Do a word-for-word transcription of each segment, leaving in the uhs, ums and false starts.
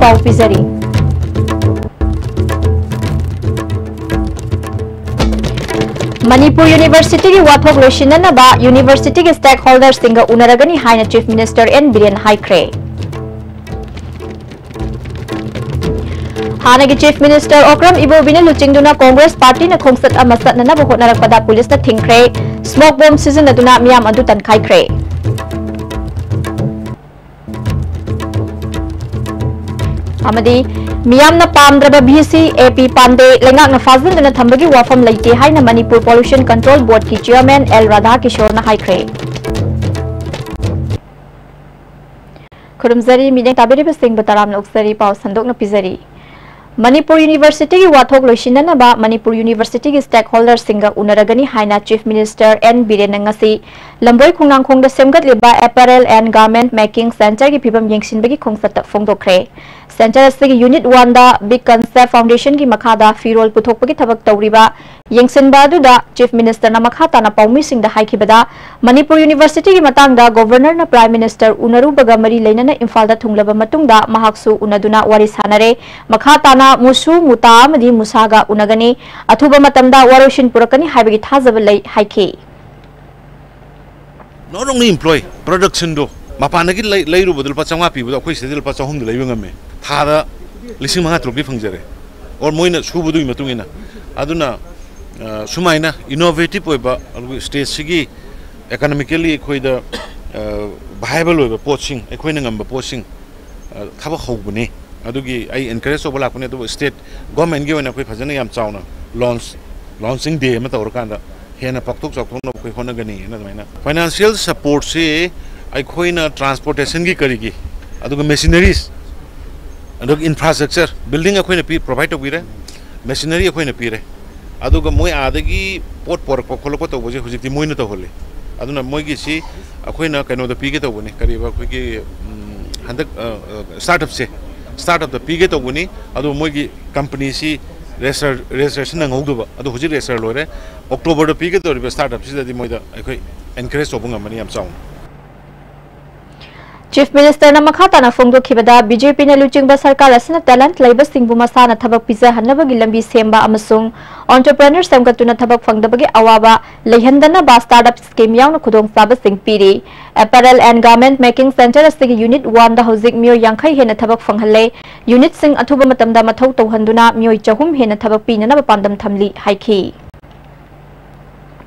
ꯄꯥꯎ ꯄꯤꯖꯔꯤ꯫ ꯃꯅꯤꯄꯨꯔ ꯌꯨꯅꯤꯚꯔꯁꯤꯇꯤꯒꯤ ꯋꯥꯊꯣꯛ ꯂꯣꯏꯁꯤꯟꯅꯅꯕ ꯌꯨꯅꯤꯚꯔꯁꯤꯇꯤꯒꯤ stakeholderꯁꯤꯡꯒ ꯎꯅꯔꯒꯅꯤ ꯍꯥꯏꯅ Chief Minister N ꯕꯤꯔꯦꯟ ꯍꯥꯏꯈ꯭ꯔꯦ꯫ ꯍꯥꯟꯅꯒꯤ Chief Minister ꯑꯣꯀ꯭ꯔꯝ ꯏꯕꯣꯕꯤꯅ ꯂꯨꯆꯤꯡꯗꯨꯅ ꯀꯣꯡꯒ꯭ꯔꯦꯁ ꯄꯥꯔꯇꯤꯅ ꯈꯣꯡꯆꯠ ꯑꯃ ꯆꯠꯅꯅꯕ ꯍꯣꯠꯅꯔꯛꯄꯗ ꯄꯨꯂꯤꯁꯅ ꯊꯤꯡꯈ꯭ꯔꯦ꯫ Smoke bomb ꯁꯤꯖꯤꯟꯅꯗꯨꯅ ꯃꯤꯌꯥꯝ ꯑꯗꯨ ꯇꯟꯈꯥꯏꯈ꯭ꯔꯦ꯫ ꯑꯃꯗꯤ ꯃꯤꯌꯥꯝꯅ ꯄꯥꯝꯗ꯭ꯔꯕ ꯚꯤ ꯁꯤ ꯑꯦ ꯄꯤ ꯄꯥꯟꯗꯦ ꯂꯩꯉꯥꯛꯅ ꯐꯥꯖꯤꯟꯗꯨꯅ ꯊꯝꯕꯒꯤ ꯋꯥꯐꯝ ꯂꯩꯇꯦ ꯍꯥꯏꯅ ꯃꯅꯤꯄꯨꯔ Pollution Control Boardꯀꯤ Chairman ꯑꯦꯜ ꯔꯥꯙꯥꯀꯤꯁꯣꯔꯅ ꯍꯥꯏꯈ꯭ꯔꯦ꯫ ꯈꯨꯔꯨꯝꯖꯔꯤ, ꯃꯤꯠꯌꯦꯡ ꯇꯥꯕꯤꯔꯤꯕꯁꯤꯡꯕꯨ ꯇꯔꯥꯝꯅ ꯑꯣꯛꯆꯔꯤ꯫ ꯄꯥꯎ ꯁꯟꯗꯣꯛꯅ ꯄꯤꯖꯔꯤ꯫ ꯃꯅꯤꯄꯨꯔ ꯌꯨꯅꯤꯚꯔꯁꯤꯇꯤꯒꯤ ꯋꯥꯊꯣꯛ ꯂꯣꯏꯁꯤꯟꯅꯅꯕ ꯃꯅꯤꯄꯨꯔ ꯌꯨꯅꯤꯚꯔꯁꯤꯇꯤꯒꯤ stakeholderꯁꯤꯡꯒ ꯎꯅꯔꯒꯅꯤ ꯍꯥꯏꯅ Chief Minister N ꯕꯤꯔꯦꯟꯅ ꯉꯁꯤ ꯂꯝꯕꯣꯏ ꯈꯣꯡꯅꯥꯡꯈꯣꯡꯗ ꯁꯦꯝꯒꯠꯂꯤꯕ Apparel and Garment Making Centreꯒꯤ ꯐꯤꯕꯝ ꯌꯦꯡꯁꯤꯟꯕꯒꯤ ꯈꯣꯡꯆꯠꯇ ꯐꯣꯡꯗꯣꯛꯈ꯭ꯔꯦ꯫ Centre ꯑꯁꯤꯒꯤ Unit Oneꯗ Big Concept Foundationꯒꯤ ꯃꯈꯥꯗ ꯐꯤꯔꯣꯜ ꯄꯨꯊꯣꯛꯄꯒꯤ ꯊꯕꯛ ꯇꯧꯔꯤꯕ ꯌꯦꯡꯁꯤꯟꯕ ꯑꯗꯨꯗ Chief Ministerꯅ ꯃꯈꯥ ꯇꯥꯅ ꯄꯥꯎꯃꯤꯁꯤꯡꯗ ꯍꯥꯏꯈꯤꯕꯗ, ꯃꯅꯤꯄꯨꯔ ꯌꯨꯅꯤꯚꯔꯁꯤꯇꯤꯒꯤ ꯃꯇꯥꯡꯗ Governorꯅ Prime Minister ꯎꯅꯔꯨꯕꯒ ꯃꯔꯤ ꯂꯩꯅꯅ ꯏꯝꯐꯥꯜꯗ ꯊꯨꯡꯂꯕ ꯃꯇꯨꯡꯗ ꯃꯍꯥꯛꯁꯨ ꯎꯅꯗꯨꯅ ꯋꯥꯔꯤ ꯁꯥꯅꯔꯦ꯫ ꯃꯈꯥ ꯇꯥꯅ ꯃꯨꯁꯨ, ꯃꯨꯇꯥ ꯑꯃꯗꯤ ꯃꯨꯁꯥꯒ ꯎꯅꯒꯅꯤ꯫ ꯑꯊꯨꯕ ꯃꯇꯝꯗ ꯋꯥꯔꯣꯏꯁꯤꯟ ꯄꯨꯔꯛꯀꯅꯤ ꯍꯥꯏꯕꯒꯤ ꯊꯥꯖꯕ ꯂꯩ ꯍꯥꯏꯈꯤ꯫ Not only employee, productionꯗꯣ ꯃꯄꯥꯟꯗꯒꯤ ꯂꯩ- ꯂꯩꯔꯨꯕꯗ ꯂꯨꯄꯥ ꯆꯥꯝꯃꯉꯥ ꯄꯤꯕꯗꯣ ꯑꯩꯈꯣꯏ ꯁꯤꯗꯗꯤ ꯂꯨꯄꯥ ꯆꯍꯨꯝꯗ ꯂꯩꯕ ꯉꯝꯃꯦ꯫ ꯊꯥꯗ ꯂꯤꯁꯤꯡ ꯃꯉꯥ ꯇꯔꯨꯛꯇꯤ ꯐꯪꯖꯔꯦ꯫ Or ꯃꯣꯏꯅ ꯁꯨꯕꯗꯨꯒꯤ ꯃꯇꯨꯡ ꯏꯟꯅ꯫ ꯑꯗꯨꯅ, ꯑ, ꯁꯨꯃꯥꯏꯅ innovative ꯑꯣꯏꯕ, ꯑꯗꯨꯒ stateꯁꯤꯒꯤ economically ꯑꯩꯈꯣꯏꯗ, ꯑ, viable ꯑꯣꯏꯕ ꯄꯣꯠꯁꯤꯡ, ꯑꯩꯈꯣꯏꯅ ꯉꯝꯕ ꯄꯣꯠꯁꯤꯡ, ꯑ, ꯊꯕꯛ ꯍꯧꯕꯅꯤ꯫ ꯑꯗꯨꯒꯤ ꯑꯩ encourage ꯇꯧꯕ ꯂꯥꯛꯄꯅꯤ꯫ ꯑꯗꯨꯕꯨ state governmentꯀꯤ ꯑꯣꯏꯅ ꯑꯩꯈꯣꯏ ꯐꯖꯅ ꯌꯥꯝ ꯆꯥꯎꯅ launch, launching day ꯑꯃ ꯇꯧꯔꯀꯥꯟꯗ ꯍꯦꯟꯅ ꯄꯥꯛꯊꯣꯛ ꯆꯥꯎꯊꯣꯛꯅꯕ ꯑꯩꯈꯣꯏ ꯍꯣꯠꯅꯒꯅꯤꯅ ꯑꯗꯨꯃꯥꯏꯅ꯫ Financial supportꯁꯤ ꯑꯩꯈꯣꯏꯅ transportationꯒꯤ ꯀꯔꯤꯒꯤ, ꯑꯗꯨꯒ machineries, ꯑꯗꯨꯒ infrastructure, building ꯑꯩꯈꯣꯏꯅ ꯄꯤ-, provide ꯇꯧꯕꯤꯔꯦ, machinery ꯑꯩꯈꯣꯏꯅ ꯄꯤꯔꯦ, ꯑꯗꯨꯒ ꯃꯣꯏ ꯑꯥꯗꯒꯤ ꯄꯣꯠ ꯄꯣꯔꯛꯄ ꯈꯣꯠꯂꯛꯄ ꯇꯧꯕꯁꯦ ꯍꯧꯖꯤꯛꯇꯤ ꯃꯣꯏꯅ ꯇꯧꯍꯜꯂꯤ꯫ ꯑꯗꯨꯅ ꯃꯣꯏꯒꯤꯁꯤ ꯑꯩꯈꯣꯏꯅ ꯀꯩꯅꯣꯗ ꯄꯤꯒꯦ ꯇꯧꯕꯅꯤ, ꯀꯔꯤꯕ ꯑꯩꯈꯣꯏꯒꯤ, ꯎꯝ, ꯍꯟꯗꯛ, ꯑ, ꯑ, startupꯁꯦ, startupꯇ ꯄꯤꯒꯦ ꯇꯧꯕꯅꯤ꯫ ꯑꯗꯨ ꯃꯣꯏꯒꯤ companyꯁꯤ register-, registration ꯅꯪꯍꯧꯗꯕ, ꯑꯗꯨ ꯍꯧꯖꯤꯛ register ꯂꯣꯏꯔꯦ꯫ Octoberꯗ ꯄꯤꯒꯗꯧꯔꯤꯕ startupꯁꯤꯗꯗꯤ ꯃꯣꯏꯗ ꯑꯩꯈꯣꯏ encourage ꯇꯧꯕ ꯉꯝꯃꯅꯤ ꯌꯥꯝ ꯆꯥꯎꯅ꯫ Chief Ministerꯅ ꯃꯈꯥ ꯇꯥꯅ ꯐꯣꯡꯗꯣꯛꯈꯤꯕꯗ, BJPꯅ ꯂꯨꯆꯤꯡꯕ ꯁꯔꯀꯥꯔ ꯑꯁꯤꯅ talent ꯂꯩꯕꯁꯤꯡꯕꯨ ꯃꯁꯥꯅ ꯊꯕꯛ ꯄꯤꯖꯍꯟꯅꯕꯒꯤ ꯂꯝꯕꯤ ꯁꯦꯝꯕ ꯑꯃꯁꯨꯡ entrepreneur ꯁꯦꯝꯒꯠꯇꯨꯅ ꯊꯕꯛ ꯐꯪꯗꯕꯒꯤ ꯑꯋꯥꯕ ꯂꯩꯍꯟꯗꯅꯕ startup scheme ꯌꯥꯎꯅ ꯈꯨꯗꯣꯡꯆꯥꯕꯁꯤꯡ ꯄꯤꯔꯤ꯫ Apparel and Garment Making Centre ꯑꯁꯤꯒꯤ Unit Oneꯗ ꯍꯧꯖꯤꯛ ꯃꯤꯑꯣꯏ ꯌꯥꯡꯈꯩ ꯍꯦꯟꯅ ꯊꯕꯛ ꯐꯪꯍꯜꯂꯦ꯫ Unitꯁꯤꯡ ꯑꯊꯨꯕ ꯃꯇꯝꯗ ꯃꯊꯧ ꯇꯧꯍꯟꯗꯨꯅ ꯃꯤꯑꯣꯏ ꯆꯍꯨꯝ ꯍꯦꯟꯅ ꯊꯕꯛ ꯄꯤꯅꯅꯕ ꯄꯥꯟꯗꯝ ꯊꯝꯂꯤ ꯍꯥꯏꯈꯤ꯫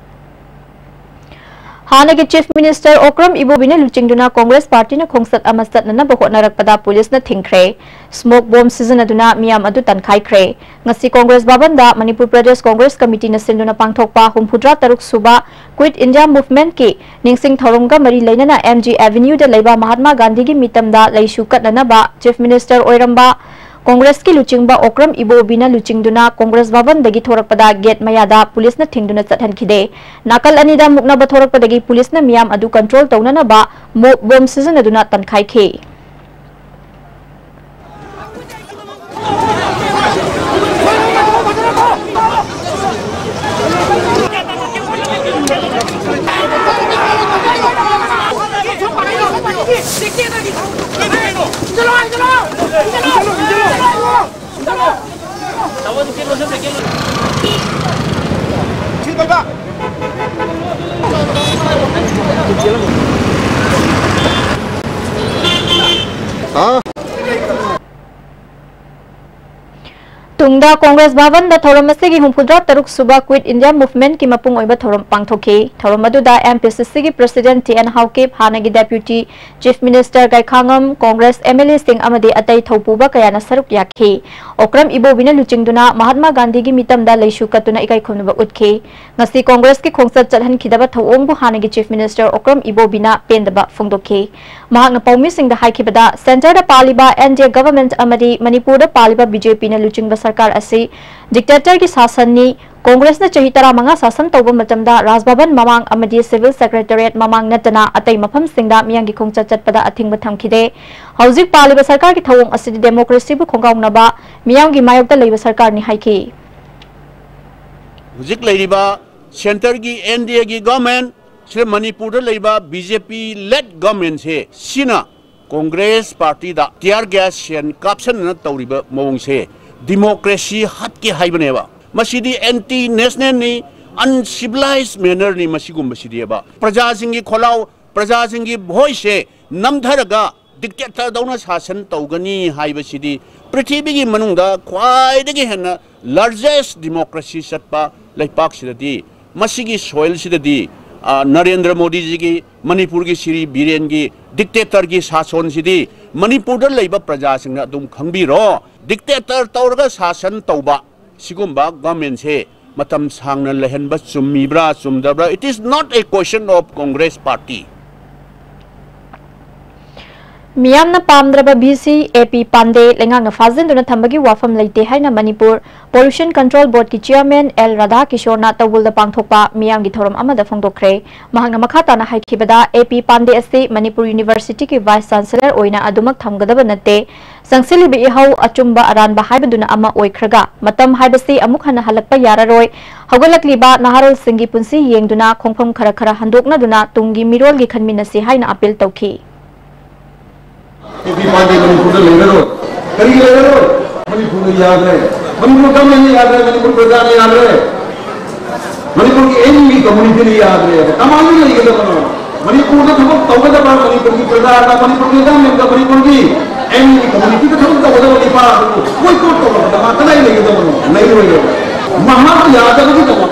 ꯍꯥꯟꯅꯒꯤ Chief Minister ꯑꯣꯀ꯭ꯔꯝ ꯏꯕꯣꯕꯤꯅ ꯂꯨꯆꯤꯡꯗꯨꯅ Congress Partyꯅ ꯈꯣꯡꯆꯠ ꯑꯃ ꯆꯠꯅꯅꯕ ꯍꯣꯠꯅꯔꯛꯄꯗ ꯄꯨꯂꯤꯁꯅ ꯊꯤꯡꯈ꯭ꯔꯦ꯫ Smoke bomb ꯁꯤꯖꯤꯟꯅꯗꯨꯅ ꯃꯤꯌꯥꯝ ꯑꯗꯨ ꯇꯥꯟꯈꯥꯏꯈ꯭ꯔꯦ꯫ ꯉꯁꯤ Congress ꯚꯕꯟꯗ Manipur Pradesh Congress Committeeꯅ ꯁꯤꯟꯗꯨꯅ ꯄꯥꯡꯊꯣꯛꯄ ꯍꯨꯝꯐꯨꯇꯔꯥ ꯇꯔꯨꯛ ꯁꯨꯕ Quit India Movementꯀꯤ ꯅꯤꯡꯁꯤꯡ ꯊꯧꯔꯝꯒ ꯃꯔꯤ ꯂꯩꯅꯅ MG Avenueꯗ ꯂꯩꯕ ꯃꯍꯥꯠꯃꯥ ꯒꯥꯟꯙꯤꯒꯤ ꯃꯤꯇꯝꯗ ꯂꯩꯁꯨ ꯀꯠꯅꯅꯕ Chief Minister ꯑꯣꯏꯔꯝꯕ Congressꯀꯤ ꯂꯨꯆꯤꯡꯕ ꯑꯣꯀ꯭ꯔꯝ ꯏꯕꯣꯕꯤꯅ ꯂꯨꯆꯤꯡꯗꯨꯅ Congress ꯚꯕꯟꯗꯒꯤ ꯊꯣꯔꯛꯄꯗ gate ꯃꯌꯥꯗ ꯄꯨꯂꯤꯁꯅ ꯊꯤꯡꯗꯨꯅ ꯆꯠꯍꯟꯈꯤꯗꯦ꯫ ꯅꯥꯀꯜ ꯑꯅꯤꯗ ꯃꯨꯛꯅꯕ ꯊꯣꯔꯛꯄꯗꯒꯤ ꯄꯨꯂꯤꯁꯅ ꯃꯤꯌꯥꯝ ꯑꯗꯨ control ꯇꯧꯅꯅꯕ smoke bomb ꯁꯤꯖꯤꯟꯅꯗꯨꯅ ꯇꯥꯟꯈꯥꯏꯈꯤ꯫ ꯇꯨꯡꯗ Congress ꯚꯕꯟꯗ ꯊꯧꯔꯝ ꯑꯁꯤꯒꯤ ꯍꯨꯝꯐꯨꯇꯔꯥ ꯇꯔꯨꯛ ꯁꯨꯕ Quit India Movementꯀꯤ ꯃꯄꯨꯡ ꯑꯣꯏꯕ ꯊꯧꯔꯝ ꯄꯥꯡꯊꯣꯛꯈꯤ꯫ ꯊꯧꯔꯝ ꯑꯗꯨꯗ MPCCꯒꯤ President T N Haokip, ꯍꯥꯟꯅꯒꯤ Deputy Chief Minister ꯒꯥꯏꯈꯥꯉꯝ, Congress MLAꯁꯤꯡ ꯑꯃꯗꯤ ꯑꯇꯩ ꯊꯧꯄꯨꯕ ꯀꯌꯥꯅ ꯁꯔꯨꯛ ꯌꯥꯈꯤ꯫ ꯑꯣꯀ꯭ꯔꯝ ꯏꯕꯣꯕꯤꯅ ꯂꯨꯆꯤꯡꯗꯨꯅ ꯃꯍꯥꯠꯃꯥ ꯒꯥꯟꯙꯤꯒꯤ ꯃꯤꯇꯝꯗ ꯂꯩꯁꯨ ꯀꯠꯇꯨꯅ ꯏꯀꯥꯏ ꯈꯨꯝꯅꯕ ꯎꯠꯈꯤ꯫ ꯉꯁꯤ Congressꯀꯤ ꯈꯣꯡꯆꯠ ꯆꯠꯍꯟꯈꯤꯗꯕ ꯊꯧꯑꯣꯡꯕꯨ ꯍꯥꯟꯅꯒꯤ Chief Minister ꯑꯣꯀ꯭ꯔꯝ ꯏꯕꯣꯕꯤꯅ ꯄꯦꯟꯗꯕ ꯐꯣꯡꯗꯣꯛꯈꯤ꯫ ꯃꯍꯥꯛꯅ ꯄꯥꯎꯃꯤꯁꯤꯡꯗ ꯍꯥꯏꯈꯤꯕꯗ, centreꯗ ꯄꯥꯜꯂꯤꯕ NDA government ꯑꯃꯗꯤ ꯃꯅꯤꯄꯨꯔꯗ ꯄꯥꯜꯂꯤꯕ BJPꯅ ꯂꯨꯆꯤꯡꯕ ꯁꯔꯀꯥꯔ ꯑꯁꯤ dictatorꯒꯤ ꯁꯥꯁꯟꯅꯤ꯫ Congressꯅ ꯆꯍꯤ ꯇꯔꯥꯃꯉꯥ ꯁꯥꯁꯟ ꯇꯧꯕ ꯃꯇꯝꯗ ꯔꯥꯖ ꯚꯕꯟ ꯃꯃꯥꯡ ꯑꯃꯗꯤ Civil Secretariat ꯃꯃꯥꯡ ꯅꯠꯇꯅ ꯑꯇꯩ ꯃꯐꯝꯁꯤꯡꯗ ꯃꯤꯌꯥꯝꯒꯤ ꯈꯣꯡꯆꯠ ꯆꯠꯄꯗ ꯑꯊꯤꯡꯕ ꯊꯝꯈꯤꯗꯦ꯫ ꯍꯧꯖꯤꯛ ꯄꯥꯜꯂꯤꯕ ꯁꯔꯀꯥꯔꯒꯤ ꯊꯧꯑꯣꯡ ꯑꯁꯤꯗꯤ democracyꯕꯨ ꯈꯣꯡꯒꯥꯎꯅꯕ, ꯃꯤꯌꯥꯝꯒꯤ ꯃꯥꯌꯣꯛꯇ ꯂꯩꯕ ꯁꯔꯀꯥꯔꯅꯤ ꯍꯥꯏꯈꯤ꯫ ꯍꯧꯖꯤꯛ ꯂꯩꯔꯤꯕ centreꯒꯤ NDAꯒꯤ government, ꯁꯤꯗ ꯃꯅꯤꯄꯨꯔꯗ ꯂꯩꯔꯤꯕ BJP led governmentꯁꯦ, ꯁꯤꯅ ꯀꯣꯡꯒ꯭ꯔꯦꯁ ꯄꯥꯔꯇꯤꯗ tear gas ꯁꯦꯟ ꯀꯥꯞꯁꯟꯅꯅ ꯇꯧꯔꯤꯕ ꯃꯑꯣꯡꯁꯦ democracy ꯍꯥꯠꯀꯦ ꯍꯥꯏꯕꯅꯦꯕ꯫ ꯃꯁꯤꯗꯤ anti nationalꯅꯤ, uncivilized mannerꯅꯤ꯫ ꯃꯁꯤꯒꯨꯝꯕꯁꯤꯗꯤꯕ ꯄ꯭ꯔꯖꯥꯁꯤꯡꯒꯤ ꯈꯣꯜꯂꯥꯎ, ꯄ꯭ꯔꯖꯥꯁꯤꯡꯒꯤ voiceꯁꯦ ꯅꯝꯊꯔꯒ dictatorꯗꯧꯅ ꯁꯥꯁꯟ ꯇꯧꯒꯅꯤ ꯍꯥꯏꯕꯁꯤꯗꯤ ꯄ꯭ꯔꯤꯊꯤꯕꯤꯒꯤ ꯃꯅꯨꯡꯗ ꯈ꯭ꯋꯥꯏꯗꯒꯤ ꯍꯦꯟꯅ largest democracy ꯆꯠꯄ ꯂꯩꯄꯥꯛꯁꯤꯗꯗꯤ, ꯃꯁꯤꯒꯤ soilꯁꯤꯗꯗꯤ, ꯑ, ꯅꯔꯦꯟꯗ꯭ꯔ ꯃꯣꯗꯤꯖꯤꯒꯤ, ꯃꯅꯤꯄꯨꯔꯒꯤ ꯁ꯭ꯔꯤ ꯕꯤꯔꯦꯟꯒꯤ dictatorꯒꯤ ꯁꯥꯁꯣꯟꯁꯤꯗꯤ ꯃꯅꯤꯄꯨꯔꯗ ꯂꯩꯕ ꯄ꯭ꯔꯖꯥꯁꯤꯡꯅ ꯑꯗꯨꯝ ꯈꯪꯕꯤꯔꯣ꯫ Dictator ꯇꯧꯔꯒ ꯁꯥꯁꯟ ꯇꯧꯕ ꯁꯤꯒꯨꯝꯕ governmentꯁꯦ ꯃꯇꯝ ꯁꯥꯡꯅ ꯂꯩꯍꯟꯕ ꯆꯨꯝꯃꯤꯕ꯭ꯔꯥ ꯆꯨꯝꯗꯕ꯭ꯔꯥ? It is not a question of Congress party. ꯃꯤꯌꯥꯝꯅ ꯄꯥꯝꯗ꯭ꯔꯕ ꯚꯤ ꯁꯤ ꯑꯦ ꯄꯤ ꯄꯥꯟꯗꯦ ꯂꯩꯉꯥꯛꯅ ꯐꯥꯖꯤꯟꯗꯨꯅ ꯊꯝꯕꯒꯤ ꯋꯥꯐꯝ ꯂꯩꯇꯦ ꯍꯥꯏꯅ ꯃꯅꯤꯄꯨꯔ Pollution Control Boardꯀꯤ chairman ꯑꯦꯜ ꯔꯥꯙꯥ ꯀꯤꯁꯣꯔꯅ ꯇꯧꯕꯨꯜꯗ ꯄꯥꯡꯊꯣꯛꯄ ꯃꯤꯌꯥꯝꯒꯤ ꯊꯧꯔꯝ ꯑꯃꯗ ꯐꯣꯡꯗꯣꯛꯈ꯭ꯔꯦ꯫ ꯃꯍꯥꯛꯅ ꯃꯈꯥ ꯇꯥꯅ ꯍꯥꯏꯈꯤꯕꯗ, ꯑꯦ ꯄꯤ ꯄꯥꯟꯗꯦ ꯑꯁꯤ ꯃꯅꯤꯄꯨꯔ Universityꯒꯤ vice chancellor ꯑꯣꯏꯅ ꯑꯗꯨꯃꯛ ꯊꯝꯒꯗꯕ ꯅꯠꯇꯦ꯫ ꯆꯪꯁꯤꯜꯂꯤꯕ ꯏꯍꯧ ꯑꯆꯨꯝꯕ ꯑꯔꯥꯟꯕ ꯍꯥꯏꯕꯗꯨꯅ ꯑꯃ ꯑꯣꯏꯈ꯭ꯔꯒ, ꯃꯇꯝ ꯍꯥꯏꯕꯁꯤ ꯑꯃꯨꯛ ꯍꯟꯅ ꯍꯜꯂꯛꯄ ꯌꯥꯔꯔꯣꯏ꯫ ꯍꯧꯒꯠꯂꯛꯂꯤꯕ ꯅꯍꯥꯔꯣꯜꯁꯤꯡꯒꯤ ꯄꯨꯟꯁꯤ ꯌꯦꯡꯗꯨꯅ ꯈꯣꯡꯐꯝ ꯈꯔ ꯈꯔ ꯍꯟꯗꯣꯛꯅꯗꯨꯅ ꯇꯨꯡꯒꯤ ꯃꯤꯔꯣꯜꯒꯤ ꯈꯟꯃꯤꯟꯅꯁꯤ ꯍꯥꯏꯅ appeal ꯇꯧꯈꯤ꯫ ꯑꯦ ꯄꯤ ꯄꯥꯟꯗꯦ ꯃꯅꯤꯄꯨꯔꯗ ꯂꯩꯔꯔꯣꯏ꯫ ꯀꯔꯤꯒꯤ ꯂꯩꯔꯔꯣꯏ? ꯃꯅꯤꯄꯨꯔꯅ ꯌꯥꯗ꯭ꯔꯦ꯫ ꯃꯅꯤꯄꯨꯔ governmentꯅ ꯌꯥꯗ꯭ꯔꯦ꯫ ꯃꯅꯤꯄꯨꯔ ꯄ꯭ꯔꯖꯥꯅ ꯌꯥꯗ꯭ꯔꯦ꯫ ꯃꯅꯤꯄꯨꯔꯒꯤ ꯑꯦꯝ ꯌꯨꯒꯤ communityꯅ ꯌꯥꯗ꯭ꯔꯦ꯫ ꯀꯃꯥꯏꯅ ꯂꯩꯒꯗꯕꯅꯣ? ꯃꯅꯤꯄꯨꯔꯗ ꯊꯕꯛ ꯇꯧꯒꯗꯕ ꯃꯅꯤꯄꯨꯔꯒꯤ ꯄ꯭ꯔꯖꯥꯅ, ꯃꯅꯤꯄꯨꯔꯒꯤ governmentꯀ ꯃꯅꯤꯄꯨꯔꯒꯤ ꯑꯦꯝ ꯌꯨꯒꯤ communityꯗ ꯊꯕꯛ ꯇꯧꯒꯗꯕ ꯅꯤꯄꯥ ꯑꯗꯨꯕꯨ boycott ꯇꯧꯔꯛꯄꯗ ꯃꯥ ꯀꯗꯥꯏ ꯂꯩꯒꯗꯕꯅꯣ? ꯂꯩꯔꯣꯏꯕ꯫ ꯃꯍꯥꯛ ꯌꯥꯗꯕꯒꯤꯗꯃꯛ,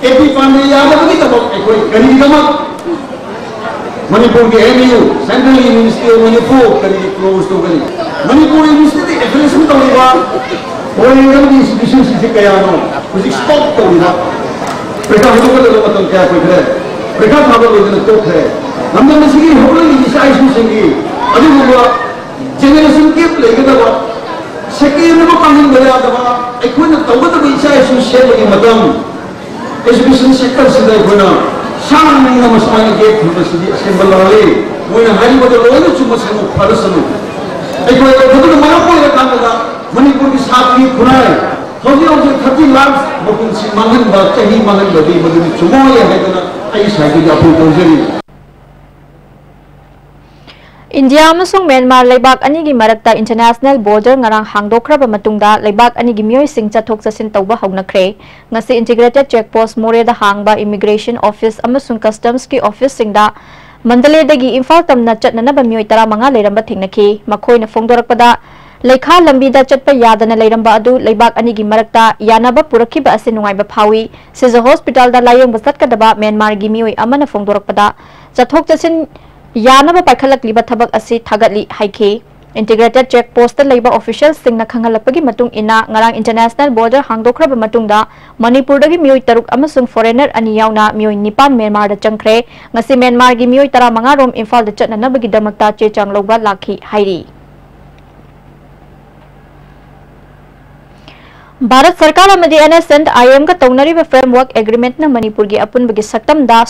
ꯑꯦ ꯄꯤ ꯄꯥꯟꯗꯦ ꯌꯥꯗꯕꯒꯤꯗꯃꯛ ꯑꯩꯈꯣꯏ ꯀꯔꯤꯒꯤꯗꯃꯛ ꯃꯅꯤꯄꯨꯔꯒꯤ M U, Central University of Manipur ꯀꯔꯤꯒꯤ close ꯇꯧꯒꯅꯤ? ꯃꯅꯤꯄꯨꯔ Universityꯗ affiliation ꯇꯧꯔꯤꯕ foreign institutionꯁꯤꯡꯁꯤ ꯀꯌꯥꯅꯣ ꯍꯧꯖꯤꯛ stop ꯇꯧꯔꯤꯕ? ꯄꯔꯤꯈꯥ ꯍꯧꯗꯣꯛꯀꯗꯕ ꯃꯇꯝ ꯀꯌꯥ ꯀꯨꯏꯈ꯭ꯔꯦ? ꯄꯔꯤꯈꯥ ꯊꯥꯕ ꯂꯣꯏꯗꯅ ꯇꯣꯛꯈ꯭ꯔꯦ꯫ ꯂꯝꯗꯝ ꯑꯁꯤꯒꯤ ꯍꯧꯒꯠꯂꯛꯂꯤꯕ ꯏꯆꯥ ꯏꯁꯨꯁꯤꯡꯒꯤ, ꯑꯗꯨꯒꯨꯝꯕ generation gap ꯂꯩꯒꯗꯕ, second ꯑꯃ ꯄꯥꯡꯍꯟꯕ ꯌꯥꯗꯕ, ꯑꯩꯈꯣꯏꯅ ꯇꯧꯒꯗꯕ ꯏꯆꯥ ꯏꯁꯨ ꯁꯦꯝꯕꯒꯤ ꯃꯇꯝ, education sectorꯁꯤꯗ ꯑꯩꯈꯣꯏꯅ ꯁꯥꯡꯅ ꯃꯁꯨꯃꯥꯏꯅ gap ꯊꯝꯕꯁꯤꯗꯤ ꯑꯁꯦꯡꯕ ꯂꯥꯜꯂꯤ꯫ ꯃꯣꯏꯅ ꯍꯥꯏꯔꯤꯕꯗꯣ ꯂꯣꯏꯅ ꯆꯨꯝꯃꯁꯅꯨ, ꯐꯔꯁꯅꯨ꯫ ꯑꯩꯈꯣꯏ ꯃꯗꯨꯅ ꯃꯔꯝ ꯑꯣꯏꯔꯀꯥꯟꯗ ꯃꯅꯤꯄꯨꯔꯒꯤ ꯁꯥꯇ꯭ꯔꯒꯤ ꯈꯨꯟꯅꯥꯏ ꯍꯧꯖꯤꯛ ꯍꯧꯖꯤꯛ thirty lakhs ꯃꯄꯨꯟꯁꯤ ꯃꯥꯡꯍꯟꯕ, ꯆꯍꯤ ꯃꯥꯡꯍꯟꯕꯗꯤ ꯃꯗꯨꯗꯤ ꯆꯨꯝꯃꯣꯏ ꯍꯥꯏꯗꯅ ꯑꯩ ꯁꯥꯏꯠꯇꯒꯤ appeal ꯇꯧꯖꯔꯤ꯫ ꯏꯟꯗꯤꯌꯥ ꯑꯃꯁꯨꯡ ꯃ꯭ꯌꯥꯟꯃꯥꯔ ꯂꯩꯕꯥꯛ ꯑꯅꯤꯒꯤ ꯃꯔꯛꯇ international border ꯉꯔꯥꯡ ꯍꯥꯡꯗꯣꯛꯈ꯭ꯔꯕ ꯃꯇꯨꯡꯗ ꯂꯩꯕꯥꯛ ꯑꯅꯤꯒꯤ ꯃꯤꯑꯣꯏꯁꯤꯡ ꯆꯠꯊꯣꯛ ꯆꯠꯁꯤꯟ ꯇꯧꯕ ꯍꯧꯅꯈ꯭ꯔꯦ꯫ ꯉꯁꯤ integrated check post ꯃꯣꯔꯦꯗ ꯍꯥꯡꯕ immigration office ꯑꯃꯁꯨꯡ customsꯀꯤ officeꯁꯤꯡꯗ ꯃꯟꯗꯂꯦꯗꯒꯤ ꯏꯝꯐꯥꯜ ꯇꯝꯅ ꯆꯠꯅꯅꯕ ꯃꯤꯑꯣꯏ ꯇꯔꯥꯃꯉꯥ ꯂꯩꯔꯝꯕ ꯊꯦꯡꯅꯈꯤ꯫ ꯃꯈꯣꯏꯅ ꯐꯣꯡꯗꯣꯔꯛꯄꯗ, ꯂꯩꯈꯥ ꯂꯝꯕꯤꯗ ꯆꯠꯄ ꯌꯥꯗꯅ ꯂꯩꯔꯝꯕ ꯑꯗꯨ ꯂꯩꯕꯥꯛ ꯑꯅꯤꯒꯤ ꯃꯔꯛꯇ ꯌꯥꯅꯕ ꯄꯨꯔꯛꯈꯤꯕ ꯑꯁꯤ ꯅꯨꯡꯉꯥꯏꯕ ꯐꯥꯎꯏ꯫ ꯁꯤꯖ hospitalꯗ ꯂꯥꯌꯦꯡꯕ ꯆꯠꯀꯗꯕ ꯃ꯭ꯌꯥꯟꯃꯥꯔꯒꯤ ꯃꯤꯑꯣꯏ ꯑꯃꯅ ꯐꯣꯡꯗꯣꯔꯛꯄꯗ, ꯆꯠꯊꯣꯛ ꯆꯠꯁꯤꯟ ꯌꯥꯅꯕ ꯄꯥꯏꯈꯠꯂꯛꯂꯤꯕ ꯊꯕꯛ ꯑꯁꯤ ꯊꯥꯒꯠꯂꯤ ꯍꯥꯏꯈꯤ꯫ Integrated check postꯇ ꯂꯩꯕ officialꯁꯤꯡꯅ ꯈꯪꯍꯜꯂꯛꯄꯒꯤ ꯃꯇꯨꯡ ꯏꯟꯅ, ꯉꯔꯥꯡ international border ꯍꯥꯡꯗꯣꯛꯈ꯭ꯔꯕ ꯃꯇꯨꯡꯗ ꯃꯅꯤꯄꯨꯔꯗꯒꯤ ꯃꯤꯑꯣꯏ ꯇꯔꯨꯛ ꯑꯃꯁꯨꯡ foreigner ꯑꯅꯤ ꯌꯥꯎꯅ ꯃꯤꯑꯣꯏ ꯅꯤꯄꯥꯟ ꯃ꯭ꯌꯥꯟꯃꯥꯔꯗ ꯆꯪꯈ꯭ꯔꯦ꯫ ꯉꯁꯤ ꯃ꯭ꯌꯥꯟꯃꯥꯔꯒꯤ ꯃꯤꯑꯣꯏ ꯇꯔꯥꯃꯉꯥ ꯔꯣꯝ ꯏꯝꯐꯥꯜꯗ ꯆꯠꯅꯅꯕꯒꯤꯗꯃꯛꯇ ꯆꯦ ꯆꯥꯡ ꯂꯧꯕ ꯂꯥꯛꯈꯤ ꯍꯥꯏꯔꯤ꯫ ꯚꯥꯔꯠ ꯁꯔꯀꯥꯔ ꯑꯃꯗꯤ NSCN-IMꯒ ꯇꯧꯅꯔꯤꯕ framework agreementꯅ ꯃꯅꯤꯄꯨꯔꯒꯤ ꯑꯄꯨꯟꯕꯒꯤ ꯁꯛꯇꯝꯗ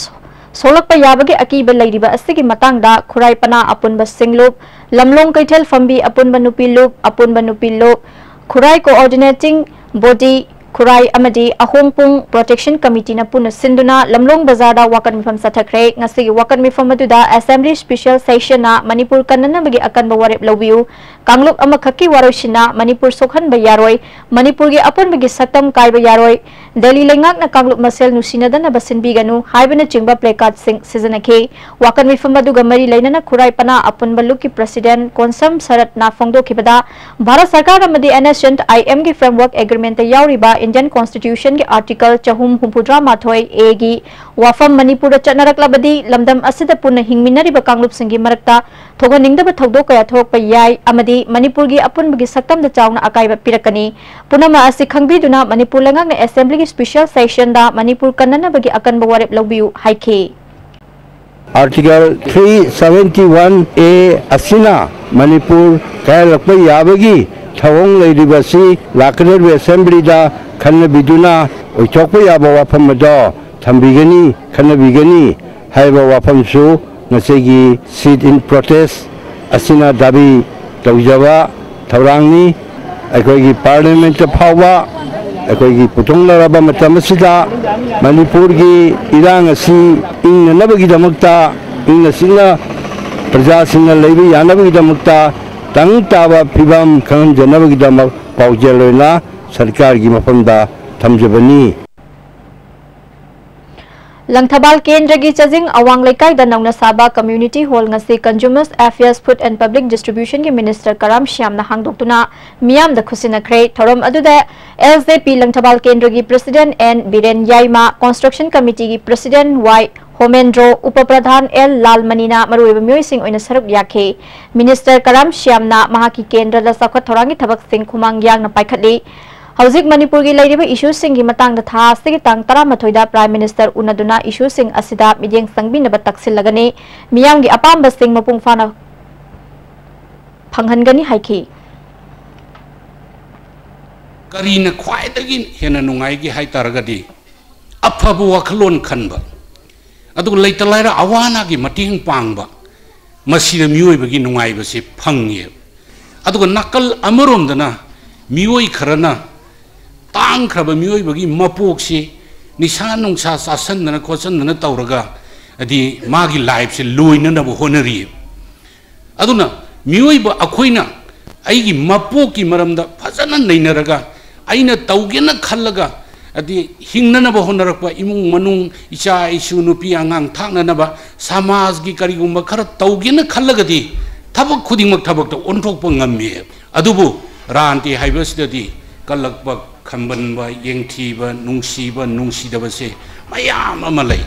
ꯁꯣꯛꯂꯛꯄ ꯌꯥꯕꯒꯤ ꯑꯀꯤꯕ ꯂꯩꯔꯤꯕ ꯑꯁꯤꯒꯤ ꯃꯇꯥꯡꯗ ꯈꯨꯔꯥꯏ ꯄꯅꯥ ꯑꯄꯨꯟꯕ ꯁꯤꯡꯂꯨꯞ, ꯂꯝꯂꯣꯡ ꯀꯩꯊꯦꯜ ꯐꯝꯕꯤ ꯑꯄꯨꯟꯕ ꯅꯨꯄꯤ ꯂꯨꯞ, ꯑꯄꯨꯟꯕ ꯅꯨꯄꯤ ꯂꯨꯞ, ꯈꯨꯔꯥꯏ coordinating body, ꯈꯨꯔꯥꯏ ꯑꯃꯗꯤ ꯑꯍꯣꯡꯄꯨꯡ protection committeeꯅ ꯄꯨꯟꯅ ꯁꯤꯟꯗꯨꯅ ꯂꯝꯂꯣꯡ ꯕꯖꯥꯔꯗ ꯋꯥꯀꯠ ꯃꯤꯐꯝ ꯆꯠꯊꯈ꯭ꯔꯦ꯫ ꯉꯁꯤꯒꯤ ꯋꯥꯀꯠ ꯃꯤꯐꯝ ꯑꯗꯨꯗ Assembly Special Sessionꯅ ꯃꯅꯤꯄꯨꯔ ꯀꯟꯅꯅꯕꯒꯤ ꯑꯀꯟꯕ ꯋꯥꯔꯦꯞ ꯂꯧꯕꯤꯌꯨ, ꯀꯥꯡꯂꯨꯞ ꯑꯃꯈꯛꯀꯤ ꯋꯥꯔꯣꯏꯁꯤꯟꯅ ꯃꯅꯤꯄꯨꯔ ꯁꯣꯛꯍꯟꯕ ꯌꯥꯔꯣꯏ, ꯃꯅꯤꯄꯨꯔꯒꯤ ꯑꯄꯨꯟꯕꯒꯤ ꯁꯛꯇꯝ ꯀꯥꯏꯕ ꯌꯥꯔꯣꯏ, ꯗꯦꯜꯂꯤ ꯂꯩꯉꯥꯛꯅ ꯀꯥꯡꯂꯨꯞ ꯃꯁꯦꯜ ꯅꯨꯡꯁꯤꯅꯗꯅꯕ ꯁꯤꯟꯕꯤꯒꯅꯨ ꯍꯥꯏꯕꯅꯆꯤꯡꯕ placardꯁꯤꯡ ꯁꯤꯖꯤꯟꯅꯈꯤ꯫ ꯋꯥꯀꯠ ꯃꯤꯐꯝ ꯑꯗꯨꯒ ꯃꯔꯤ ꯂꯩꯅꯅ ꯈꯨꯔꯥꯏ ꯄꯅꯥ ꯑꯄꯨꯟꯕ ꯂꯨꯞꯀꯤ president ꯀꯣꯟꯁꯝ ꯁꯔꯠꯅ ꯐꯣꯡꯗꯣꯛꯈꯤꯕꯗ, ꯚꯥꯔꯠ ꯁꯔꯀꯥꯔ ꯑꯃꯗꯤ NSCN-IMꯒꯤ framework agreementꯇ ꯌꯥꯎꯔꯤꯕ Indian Constitutionꯒꯤ article ꯆꯍꯨꯝ ꯍꯨꯝꯐꯨꯇꯔꯥ ꯃꯥꯊꯣꯏ Aꯒꯤ ꯋꯥꯐꯝ ꯃꯅꯤꯄꯨꯔꯗ ꯆꯠꯅꯔꯛꯂꯕꯗꯤ, ꯂꯝꯗꯝ ꯑꯁꯤꯗ ꯄꯨꯟꯅ ꯍꯤꯡꯃꯤꯟꯅꯔꯤꯕ ꯀꯥꯡꯂꯨꯞꯁꯤꯡꯒꯤ ꯃꯔꯛꯇ ꯊꯣꯛꯍꯟꯅꯤꯡꯗꯕ ꯊꯧꯗꯣꯛ ꯀꯌꯥ ꯊꯣꯛꯂꯛꯄ ꯌꯥꯏ ꯑꯃꯗꯤ ꯃꯅꯤꯄꯨꯔꯒꯤ ꯑꯄꯨꯟꯕꯒꯤ ꯁꯛꯇꯝꯗ ꯆꯥꯎꯅ ꯑꯀꯥꯏꯕ ꯄꯤꯔꯛꯀꯅꯤ꯫ ꯄꯨꯝꯅꯃꯛ ꯑꯁꯤ ꯈꯪꯕꯤꯗꯨꯅ ꯃꯅꯤꯄꯨꯔ ꯂꯩꯉꯥꯛꯅ Assemblyꯒꯤ Special Sessionꯗ ꯃꯅꯤꯄꯨꯔ ꯀꯟꯅꯅꯕꯒꯤ ꯑꯀꯟꯕ ꯋꯥꯔꯦꯞ ꯂꯧꯕꯤꯌꯨ ꯍꯥꯏꯈꯤ꯫ Article three seventy one A ꯑꯁꯤꯅ ꯃꯅꯤꯄꯨꯔ ꯀꯥꯏꯍꯜꯂꯛꯄ ꯌꯥꯕꯒꯤ ꯊꯧꯑꯣꯡ ꯂꯩꯔꯤꯕ ꯑꯁꯤ ꯂꯥꯛꯀꯗꯧꯔꯤꯕ Assemblyꯗ ꯈꯟꯅꯕꯤꯗꯨꯅ ꯑꯣꯏꯊꯣꯛꯄ ꯌꯥꯕ ꯋꯥꯐꯝ ꯑꯗꯣ ꯊꯝꯕꯤꯒꯅꯤ, ꯈꯟꯅꯕꯤꯒꯅꯤ ꯍꯥꯏꯕ ꯋꯥꯐꯝꯁꯨ ꯉꯁꯤꯒꯤ sit in protest ꯑꯁꯤꯅ ꯗꯥꯕꯤ ꯇꯧꯖꯕ ꯊꯧꯔꯥꯡꯅꯤ꯫ ꯑꯩꯈꯣꯏꯒꯤ Parliamentꯇ ꯐꯥꯎꯕ ꯑꯩꯈꯣꯏꯒꯤ ꯄꯨꯊꯣꯛꯅꯔꯕ ꯃꯇꯝ ꯑꯁꯤꯗ ꯃꯅꯤꯄꯨꯔꯒꯤ ꯏꯔꯥꯡ ꯑꯁꯤ ꯏꯪꯅꯅꯕꯒꯤꯗꯃꯛꯇ, ꯏꯪꯅ ꯆꯤꯛꯅ ꯄ꯭ꯔꯖꯥꯁꯤꯡꯅ ꯂꯩꯕ ꯌꯥꯅꯕꯒꯤꯗꯃꯛꯇ ꯇꯪ ꯇꯥꯕ ꯐꯤꯕꯝ ꯈꯪꯍꯟꯖꯅꯕꯒꯤꯗꯃꯛ ꯄꯥꯎꯖꯦꯜ ꯑꯣꯏꯅ ꯁꯔꯀꯥꯔꯒꯤ ꯃꯐꯝꯗ ꯊꯝꯖꯕꯅꯤ꯫ ꯂꯪꯊꯕꯥꯜ ꯀꯦꯟꯗ꯭ꯔꯒꯤ ꯆꯥꯖꯤꯡ ꯑꯋꯥꯡ ꯂꯩꯀꯥꯏꯗ ꯅꯧꯅ ꯁꯥꯕ community hall ꯉꯁꯤ Consumers Affairs, Food and Public Distribution ꯒꯤ Minister ꯀꯔꯥꯝ ꯁ꯭ꯌꯥꯝꯅ ꯍꯥꯡꯗꯣꯛꯇꯨꯅ ꯃꯤꯌꯥꯝꯗ ꯈꯨꯠꯁꯤꯟꯅꯈ꯭ꯔꯦ꯫ ꯊꯧꯔꯝ ꯑꯗꯨꯗ L J P ꯂꯪꯊꯕꯥꯜ ꯀꯦꯟꯗ꯭ꯔꯒꯤ President N ꯕꯤꯔꯦꯟ ꯌꯥꯏꯃ, Construction Committee ꯒꯤ President Y ꯍꯣꯃꯦꯟꯗ꯭ꯔꯣ, ꯎꯄ ꯄ꯭ꯔꯙꯥꯟ L ꯂꯥꯜꯃꯅꯤꯅ ꯃꯔꯨꯑꯣꯏꯕ ꯃꯤꯑꯣꯏꯁꯤꯡ ꯑꯣꯏꯅ ꯁꯔꯨꯛ ꯌꯥꯈꯤ꯫ Minister ꯀꯔꯥꯝ ꯁ꯭ꯌꯥꯝꯅ ꯃꯍꯥꯛꯀꯤ ꯀꯦꯟꯗ꯭ꯔꯗ ꯆꯥꯎꯈꯠ ꯊꯧꯔꯥꯡꯒꯤ ꯊꯕꯛꯁꯤꯡ ꯈꯨꯃꯥꯡ ꯌꯥꯡꯅ ꯄꯥꯏꯈꯠꯂꯤ꯫ ꯍꯧꯖꯤꯛ ꯃꯅꯤꯄꯨꯔꯒꯤ ꯂꯩꯔꯤꯕ issue ꯁꯤꯡꯒꯤ ꯃꯇꯥꯡꯗ ꯊꯥ ꯑꯁꯤꯒꯤ ꯇꯥꯡ ꯇꯔꯥꯃꯥꯊꯣꯏꯗ Prime Minister ꯎꯅꯗꯨꯅ issue ꯁꯤꯡ ꯑꯁꯤꯗ ꯃꯤꯠꯌꯦꯡ ꯆꯪꯕꯤꯅꯕ ꯇꯛꯁꯤꯜꯂꯒꯅꯤ꯫ ꯃꯤꯌꯥꯝꯒꯤ ꯑꯄꯥꯝꯕꯁꯤꯡ ꯃꯄꯨꯡ ꯐꯥꯅ ꯐꯪꯍꯟꯒꯅꯤ ꯍꯥꯏꯈꯤ꯫ ꯀꯔꯤꯅ ꯈ꯭ꯋꯥꯏꯗꯒꯤ ꯍꯦꯟꯅ ꯅꯨꯡꯉꯥꯏꯒꯦ ꯍꯥꯏ ꯇꯥꯔꯒꯗꯤ, ꯑꯐꯕ ꯋꯥꯈꯜꯂꯣꯟ ꯈꯟꯕ, ꯑꯗꯨꯒ ꯂꯩꯇ ꯂꯥꯏꯔ ꯑꯋꯥ ꯑꯅꯥꯒꯤ ꯃꯇꯦꯡ ꯄꯥꯡꯕ, ꯃꯁꯤꯗ ꯃꯤꯑꯣꯏꯕꯒꯤ ꯅꯨꯡꯉꯥꯏꯕꯁꯤ ꯐꯪꯉꯦ꯫ ꯑꯗꯨꯒ ꯅꯥꯀꯜ ꯑꯃꯔꯣꯝꯗꯅ ꯃꯤꯑꯣꯏ ꯈꯔꯅ ꯇꯥꯡꯈ꯭ꯔꯕ ꯃꯤꯑꯣꯏꯕꯒꯤ ꯃꯄꯣꯛꯁꯤ ꯅꯤꯁꯥ ꯅꯨꯡꯁꯥ ꯆꯥꯁꯟꯗꯅ ꯈꯣꯠꯆꯟꯗꯅ ꯇꯧꯔꯒ, ꯍꯥꯏꯗꯤ, ꯃꯥꯒꯤ life ꯁꯦ ꯂꯣꯏꯅꯅꯕ ꯍꯣꯠꯅꯔꯤ꯫ ꯑꯗꯨꯅ ꯃꯤꯑꯣꯏꯕ ꯑꯩꯈꯣꯏꯅ ꯑꯩꯒꯤ ꯃꯄꯣꯛꯀꯤ ꯃꯔꯝꯗ ꯐꯖꯅ ꯅꯩꯅꯔꯒ, ꯑꯩꯅ ꯇꯧꯒꯦꯅ ꯈꯜꯂꯒ, ꯍꯥꯏꯗꯤ, ꯍꯤꯡꯅꯅꯕ ꯍꯣꯠꯅꯔꯛꯄ, ꯏꯃꯨꯡ ꯃꯅꯨꯡ, ꯏꯆꯥ ꯏꯁꯨ, ꯅꯨꯄꯤ ꯑꯉꯥꯡ ꯊꯥꯛꯅꯅꯕ, ꯁꯃꯥꯖꯒꯤ ꯀꯔꯤꯒꯨꯝꯕ ꯈꯔ ꯇꯧꯒꯦꯅ ꯈꯜꯂꯒꯗꯤ, ꯊꯕꯛ ꯈꯨꯗꯤꯡꯃꯛ ꯊꯕꯛꯇ ꯑꯣꯟꯊꯣꯛꯄ ꯉꯝꯃꯤ꯫ ꯑꯗꯨꯕꯨ ꯔꯥꯟꯇꯤ ꯍꯥꯏꯕꯁꯤꯗꯗꯤ ꯀꯜꯂꯛꯄ, ꯈꯝꯕꯟꯕ, ꯌꯦꯡꯊꯤꯕ, ꯅꯨꯡꯁꯤꯕ, ꯅꯨꯡꯁꯤꯗꯕꯁꯦ ꯃꯌꯥꯝ ꯑꯃ ꯂꯩ꯫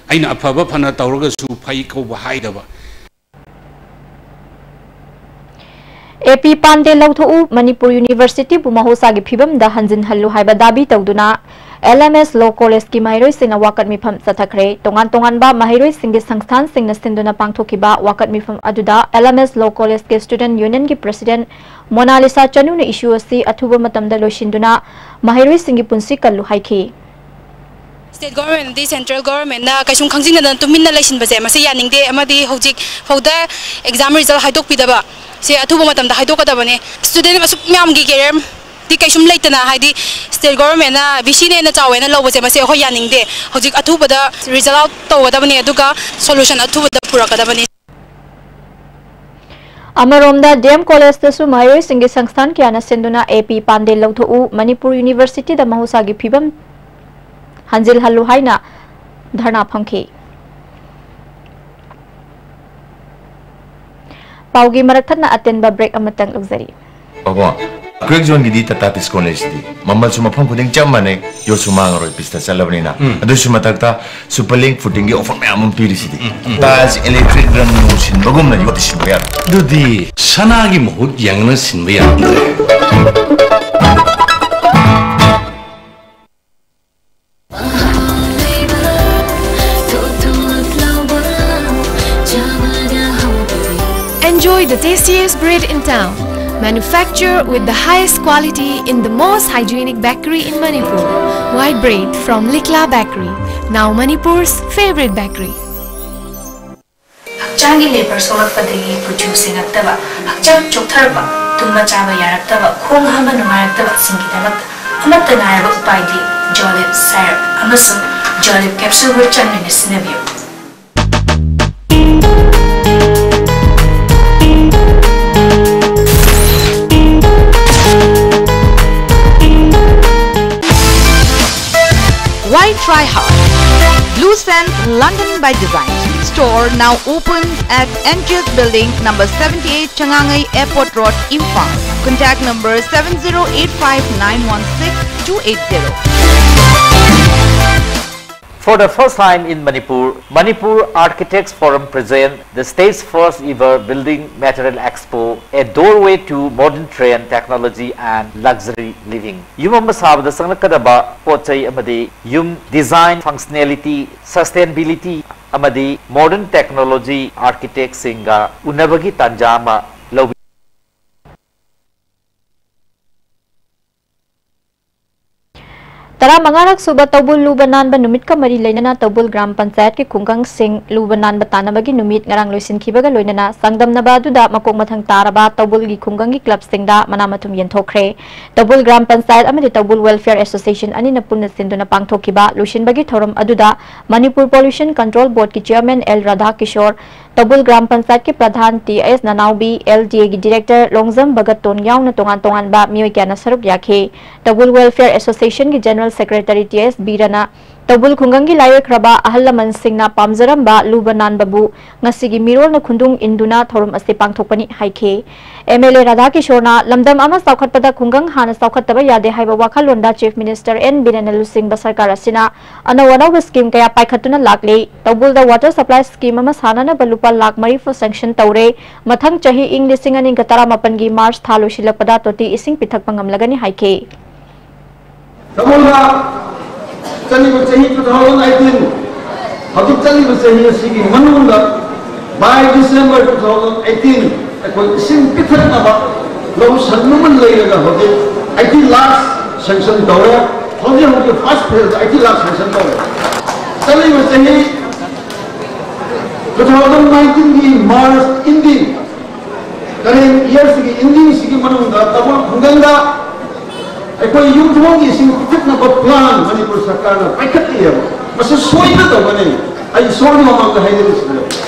ꯑꯩꯅ ꯑꯐꯕ ꯐꯅ ꯇꯧꯔꯒꯁꯨ ꯐꯩ ꯀꯧꯕ ꯍꯥꯏꯗꯕ꯫ A P ꯄꯥꯟꯗꯦ ꯂꯧꯊꯣꯛꯎ, ꯃꯅꯤꯄꯨꯔ University ꯕꯨ ꯃꯍꯧꯁꯥꯒꯤ ꯐꯤꯕꯝꯗ ꯍꯟꯖꯤꯟꯍꯜꯂꯨ ꯍꯥꯏꯕ ꯗꯥꯕꯤ ꯇꯧꯗꯨꯅ L M S Law College ꯀꯤ ꯃꯍꯩꯔꯣꯏꯁꯤꯡꯅ ꯋꯥꯀꯠ ꯃꯤꯐꯝ ꯆꯠꯊꯈ꯭ꯔꯦ꯫ ꯇꯣꯉꯥꯟ ꯇꯣꯉꯥꯟꯕ ꯃꯍꯩꯔꯣꯏꯁꯤꯡꯒꯤ ꯁꯪꯁꯊꯥꯟꯁꯤꯡꯅ ꯁꯤꯟꯗꯨꯅ ꯄꯥꯡꯊꯣꯛꯈꯤꯕ ꯋꯥꯀꯠ ꯃꯤꯐꯝ ꯑꯗꯨꯗ L M S Law College ꯀꯤ Student Union ꯒꯤ President ꯃꯣꯅꯥꯂꯤꯁꯥ ꯆꯅꯨꯅ issue ꯑꯁꯤ ꯑꯊꯨꯕ ꯃꯇꯝꯗ ꯂꯣꯏꯁꯤꯟꯗꯨꯅ ꯃꯍꯩꯔꯣꯏꯁꯤꯡꯒꯤ ꯄꯨꯟꯁꯤ ꯀꯜꯂꯨ ꯍꯥꯏꯈꯤ꯫ State Government ꯑꯃꯗꯤ Central Government ꯅ ꯀꯩꯁꯨꯝ ꯈꯪꯖꯤꯟꯅꯗꯅ ꯇꯨꯃꯤꯟꯅ ꯂꯩꯁꯤꯟꯕꯁꯦ, ꯃꯁꯤ ꯌꯥꯅꯤꯡꯗꯦ꯫ ꯑꯃꯗꯤ ꯍꯧꯖꯤꯛ ꯐꯥꯎꯗ exam result ꯍꯥꯏꯗꯣꯛꯄꯤꯗꯕ ꯁꯦ ꯑꯊꯨꯕ ꯃꯇꯝꯗ ꯍꯥꯏꯗꯣꯛꯀꯗꯕꯅꯦ꯫ Student ꯑꯁꯨꯛ ꯃꯌꯥꯝꯒꯤ career ꯗꯤ ꯀꯩꯁꯨꯝ ꯂꯩꯇꯅ, ꯍꯥꯏꯗꯤ, State Government ꯅ V C ꯅ ꯍꯦꯟꯅ ꯆꯥꯎꯋꯦꯅ ꯂꯧꯕꯁꯦ, ꯃꯁꯤ ꯑꯩꯈꯣꯏ ꯌꯥꯅꯤꯡꯗꯦ꯫ ꯍꯧꯖꯤꯛ ꯑꯊꯨꯕꯗ result out ꯇꯧꯒꯗꯕꯅꯦ, ꯑꯗꯨꯒ solution ꯑꯊꯨꯕꯗ ꯄꯨꯔꯛꯀꯗꯕꯅꯤ꯫ ꯑꯃꯔꯣꯝꯗ, ꯗꯤ ꯑꯦꯝ ꯀꯣꯂꯦꯖꯇꯁꯨ ꯃꯍꯩꯔꯣꯏꯁꯤꯡꯒꯤ ꯁꯪꯁꯊꯥꯟ ꯀꯌꯥꯅ ꯁꯤꯟꯗꯨꯅ "ꯑꯦ ꯄꯤ ꯄꯥꯟꯗꯦ ꯂꯧꯊꯣꯛꯎ, ꯃꯅꯤꯄꯨꯔ ꯌꯨꯅꯤꯚꯔꯁꯤꯇꯤꯗ ꯃꯍꯧꯁꯥꯒꯤ ꯐꯤꯕꯝ ꯍꯟꯖꯤꯜꯍꯜꯂꯨ" ꯍꯥꯏꯅ ꯙꯔꯅꯥ ꯐꯝꯈꯤ꯫ ꯄꯥꯎꯒꯤ ꯃꯔꯛ ꯊꯠꯅ ꯑꯇꯦꯟꯕ ꯕ꯭ꯔꯦꯛ ꯑꯃꯇꯪ ꯂꯧꯖꯔꯤ꯫ ꯑꯕꯣ, ꯀ꯭ꯔꯦꯛ ꯖꯣꯟꯒꯤꯗꯤ ꯇꯥꯇꯥ ꯇꯤꯁꯀꯣꯟ ꯂꯩꯁꯤꯗꯤ꯫ ꯃꯃꯜꯁꯨ ꯃꯐꯝ ꯈꯨꯗꯤꯡ ꯆꯞ ꯃꯥꯟꯅꯩ, ꯌꯣꯠꯁꯨ ꯃꯥꯡꯉꯔꯣꯏ, ꯄꯤꯁꯇ ꯆꯠꯂꯕꯅꯤꯅ꯫ ꯎꯝ꯫ ꯑꯗꯨꯁꯨ ꯃꯊꯛꯇ ꯁꯨꯄꯔ ꯂꯤꯡ ꯐꯨꯇꯤꯡꯒꯤ ꯑꯣꯐꯔ ꯃꯌꯥꯝ ꯑꯃ ꯄꯤꯔꯤꯁꯤꯗꯤ꯫ ꯎꯝ, ꯎꯝ, ꯎꯝ꯫ ꯇꯥꯏꯜꯁ ꯏꯂꯦꯛꯇ꯭ꯔꯤꯛ ꯔꯪ ꯅꯨꯡ ꯁꯤꯟꯕꯒꯨꯝꯅ ꯌꯣꯠꯇꯤ ꯁꯤꯟꯕ ꯌꯥꯔꯣꯏ꯫ ꯑꯗꯨꯗꯤ ꯁꯅꯥꯒꯤ ꯃꯍꯨꯠ ꯌꯦꯡꯅ ꯁꯤꯟꯕ ꯌꯥꯔꯝꯗ꯭ꯔꯦ꯫ Enjoy the tastiest bread in town. Manufacture with the highest quality in the most hygienic bakery in Manipur. White bread from Likla Bakery, now Manipur's favorite bakery. ꯍꯛꯆꯥꯡꯒꯤ ꯂꯦꯕꯔ ꯁꯣꯛꯂꯛꯄꯗꯒꯤ ꯀꯨꯆꯨ ꯁꯦꯡꯉꯛꯇꯕ, ꯍꯛꯆꯥꯡ ꯆꯣꯛꯊꯔꯛꯄ, ꯇꯨꯝꯕ ꯆꯥꯕ ꯌꯥꯔꯛꯇꯕ, ꯈꯣꯡ ꯍꯥꯝꯕ ꯅꯨꯡꯉꯥꯏꯔꯛꯇꯕꯁꯤꯡꯒꯤꯗꯃꯛꯇ ꯑꯃꯠꯇ ꯉꯥꯏꯔꯕ ꯎꯄꯥꯏꯗꯤ ꯖꯣꯂꯤꯞ ꯁꯥꯏꯔꯞ ꯑꯃꯁꯨꯡ ꯖꯣꯂꯤꯞ ꯀꯦꯞꯁꯨꯜ ꯆꯥꯡ ꯅꯥꯏꯅ ꯁꯤꯖꯤꯟꯅꯕꯤꯌꯨ꯫ Why try hard? Blue Sands London by Design. Store now open at N G S Building, number seventy-eight, Changangai Airport Road, Imphal. Contact number seven zero eight five nine one six two eight zero. For the first time in Manipur, Manipur Architects Forum present the state's first ever Building Material Expo, a doorway to modern trend, technology and luxury living. ꯌꯨꯝ ꯑꯃ ꯁꯥꯕꯗ ꯆꯪꯂꯛꯀꯗꯕ ꯄꯣꯠ ꯆꯩ ꯑꯃꯗꯤ ꯌꯨꯝ design, functionality, sustainability ꯑꯃꯗꯤ modern technology architectꯁꯤꯡꯒ ꯎꯅꯕꯒꯤ ꯇꯥꯟꯖꯥ ꯑꯃ ꯂꯧꯕꯤ꯫ ꯇꯔꯥꯃꯉꯥꯔꯛ ꯁꯨꯕ ꯇꯧꯕꯨꯜ ꯂꯨꯕ ꯅꯥꯟꯕ ꯅꯨꯃꯤꯠꯀ ꯃꯔꯤ ꯂꯩꯅꯅ ꯇꯧꯕꯨꯜ ꯒ꯭ꯔꯥꯝ ꯄꯟꯆꯥꯌꯠꯀꯤ ꯈꯨꯡꯒꯪꯁꯤꯡ ꯂꯨꯕ ꯅꯥꯟꯕ ꯇꯥꯟꯅꯕꯒꯤ ꯅꯨꯃꯤꯠ ꯉꯔꯥꯡ ꯂꯣꯏꯁꯤꯟꯈꯤꯕꯒ ꯂꯣꯏꯅꯅ ꯆꯥꯡꯗꯝꯅꯕ ꯑꯗꯨꯗ ꯃꯀꯣꯛ ꯃꯊꯪ ꯇꯥꯔꯕ ꯇꯧꯕꯨꯜꯒꯤ ꯈꯨꯡꯒꯪꯒꯤ ꯀ꯭ꯂꯕꯁꯤꯡꯗ ꯃꯅꯥ ꯃꯊꯨꯝ ꯌꯦꯟꯊꯣꯛꯈ꯭ꯔꯦ꯫ ꯇꯧꯕꯨꯜ ꯒ꯭ꯔꯥꯝ ꯄꯟꯆꯥꯌꯠ ꯑꯃꯗꯤ ꯇꯧꯕꯨꯜ Welfare Association ꯑꯅꯤꯅ ꯄꯨꯟꯅ ꯁꯤꯟꯗꯨꯅ ꯄꯥꯡꯊꯣꯛꯈꯤꯕ ꯂꯣꯏꯁꯤꯟꯕꯒꯤ ꯊꯧꯔꯝ ꯑꯗꯨꯗ ꯃꯅꯤꯄꯨꯔ Pollution Control Boardꯀꯤ chairman ꯑꯦꯜ ꯔꯥꯙꯥ ꯀꯤꯁꯣꯔ, ꯇꯧꯕꯨꯜ ꯒ꯭ꯔꯥꯝ ꯄꯟꯆꯥꯌꯠꯀꯤ ꯄ꯭ꯔꯙꯥꯟ ꯇꯤ ꯑꯦꯁ ꯅꯅꯥꯎꯕꯤ, ꯑꯦꯜ ꯗꯤ ꯑꯦꯒꯤ ꯗꯤꯔꯦꯛꯇꯔ ꯂꯣꯡꯖꯝ ꯚꯒꯠꯇꯣꯟ ꯌꯥꯎꯅ ꯇꯣꯉꯥꯟ ꯇꯣꯉꯥꯟꯕ ꯃꯤꯑꯣꯏ ꯀꯌꯥꯅ ꯁꯔꯨꯛ ꯌꯥꯈꯤ꯫ ꯇꯧꯕꯨꯜ ꯋꯦꯜꯐꯤꯌꯔ ꯑꯦꯁꯣꯁꯤꯌꯦꯁꯟꯒꯤ ꯖꯦꯅꯔꯦꯜ ꯁꯦꯀ꯭ꯔꯦꯇꯔꯤ ꯇꯤ ꯑꯦꯁ ꯕꯤꯔꯅ ꯇꯧꯕꯨꯜ ꯈꯨꯡꯒꯪꯒꯤ ꯂꯥꯏꯑꯣꯏꯈ꯭ꯔꯕ ꯑꯍꯜ ꯂꯃꯟꯁꯤꯡꯅ ꯄꯥꯝꯖꯔꯝꯕ ꯂꯨꯕ ꯅꯥꯟꯕꯕꯨ ꯉꯁꯤꯒꯤ ꯃꯤꯔꯣꯜꯅ ꯈꯨꯟꯗꯨꯡ ꯏꯟꯗꯨꯅ ꯊꯧꯔꯝ ꯑꯁꯤ ꯄꯥꯡꯊꯣꯛꯄꯅꯤ ꯍꯥꯏꯈꯤ꯫ ꯑꯦꯝ ꯑꯦꯜ ꯑꯦ ꯔꯥꯙꯥꯀꯤꯁꯣꯔꯅ ꯂꯝꯗꯝ ꯑꯃ ꯆꯥꯎꯈꯠꯄꯗ ꯈꯨꯡꯒꯪ ꯍꯥꯟꯅ ꯆꯥꯎꯈꯠꯇꯕ ꯌꯥꯗꯦ ꯍꯥꯏꯕ ꯋꯥꯈꯜꯂꯣꯟꯗ ꯆꯤꯐ ꯃꯤꯅꯤꯁꯇꯔ ꯑꯦꯟ ꯕꯤꯔꯦꯟꯅ ꯂꯨꯆꯤꯡꯕ ꯁꯔꯀꯥꯔ ꯑꯁꯤꯅ ꯑꯅꯧ ꯑꯅꯧꯕ ꯁ꯭ꯀꯤꯝ ꯀꯌꯥ ꯄꯥꯏꯈꯠꯇꯨꯅ ꯂꯥꯛꯂꯤ꯫ ꯇꯧꯕꯨꯜꯗ ꯋꯥꯇꯔ ꯁꯄ꯭ꯂꯥꯏ ꯁ꯭ꯀꯤꯝ ꯑꯃ ꯁꯥꯅꯅꯕ ꯂꯨꯄꯥ ꯂꯥꯈ ꯃꯔꯤꯐꯨ ꯁꯦꯡꯁꯟ ꯇꯧꯔꯦ꯫ ꯃꯊꯪ ꯆꯍꯤ ꯏꯪ ꯂꯤꯁꯤꯡ ꯑꯅꯤꯒ ꯇꯔꯥꯃꯥꯄꯟꯒꯤ ꯃꯥꯔꯆ ꯊꯥ ꯂꯣꯏꯁꯤꯜꯂꯛꯄꯗ ꯇꯣꯇꯤ ꯏꯁꯤꯡ ꯄꯤꯊꯛꯄ ꯉꯝꯂꯒꯅꯤ ꯍꯥꯏꯈꯤ꯫ ꯇꯧꯕꯨꯜꯗ ꯆꯠꯂꯤꯕ ꯆꯍꯤ two thousand eighteen, ꯍꯧꯖꯤꯛ ꯆꯠꯂꯤꯕ ꯆꯍꯤ ꯑꯁꯤꯒꯤ ꯃꯅꯨꯡꯗ, by December two thousand eighteen, ꯑꯩꯈꯣꯏ ꯏꯁꯤꯡ ꯄꯤꯊꯛꯅꯕ ꯂꯧ ꯁꯪ ꯑꯃ ꯂꯩꯔꯒ ꯍꯧꯖꯤꯛ eighty lakhs sanction ꯇꯧꯔꯦ꯫ ꯍꯧꯖꯤꯛ ꯍꯧꯖꯤꯛ first phase eighty lakhs sanction ꯇꯧꯔꯦ꯫ ꯆꯠꯂꯤꯕ ꯆꯍꯤ two thousand nineteenꯒꯤ March ending, current yearꯁꯤꯒꯤ endingꯁꯤꯒꯤ ꯃꯅꯨꯡꯗ ꯇꯧꯕꯨꯜ ꯈꯨꯡꯒꯪꯗ ꯑꯩꯈꯣꯏ ꯌꯨꯝꯊꯣꯡꯒꯤ ꯏꯁꯤꯡ ꯄꯤꯊꯛꯅꯕ plan ꯃꯅꯤꯄꯨꯔ ꯁꯔꯀꯥꯔꯅ ꯄꯥꯏꯈꯠꯂꯤꯑꯕ꯫ ꯃꯁꯤ ꯁꯣꯏꯗꯅ ꯇꯧꯒꯅꯤ꯫ ꯑꯩ ꯏꯁꯣꯔꯒꯤ ꯃꯃꯥꯡꯗ ꯍꯥꯏꯖꯔꯤꯁꯤꯅꯦ,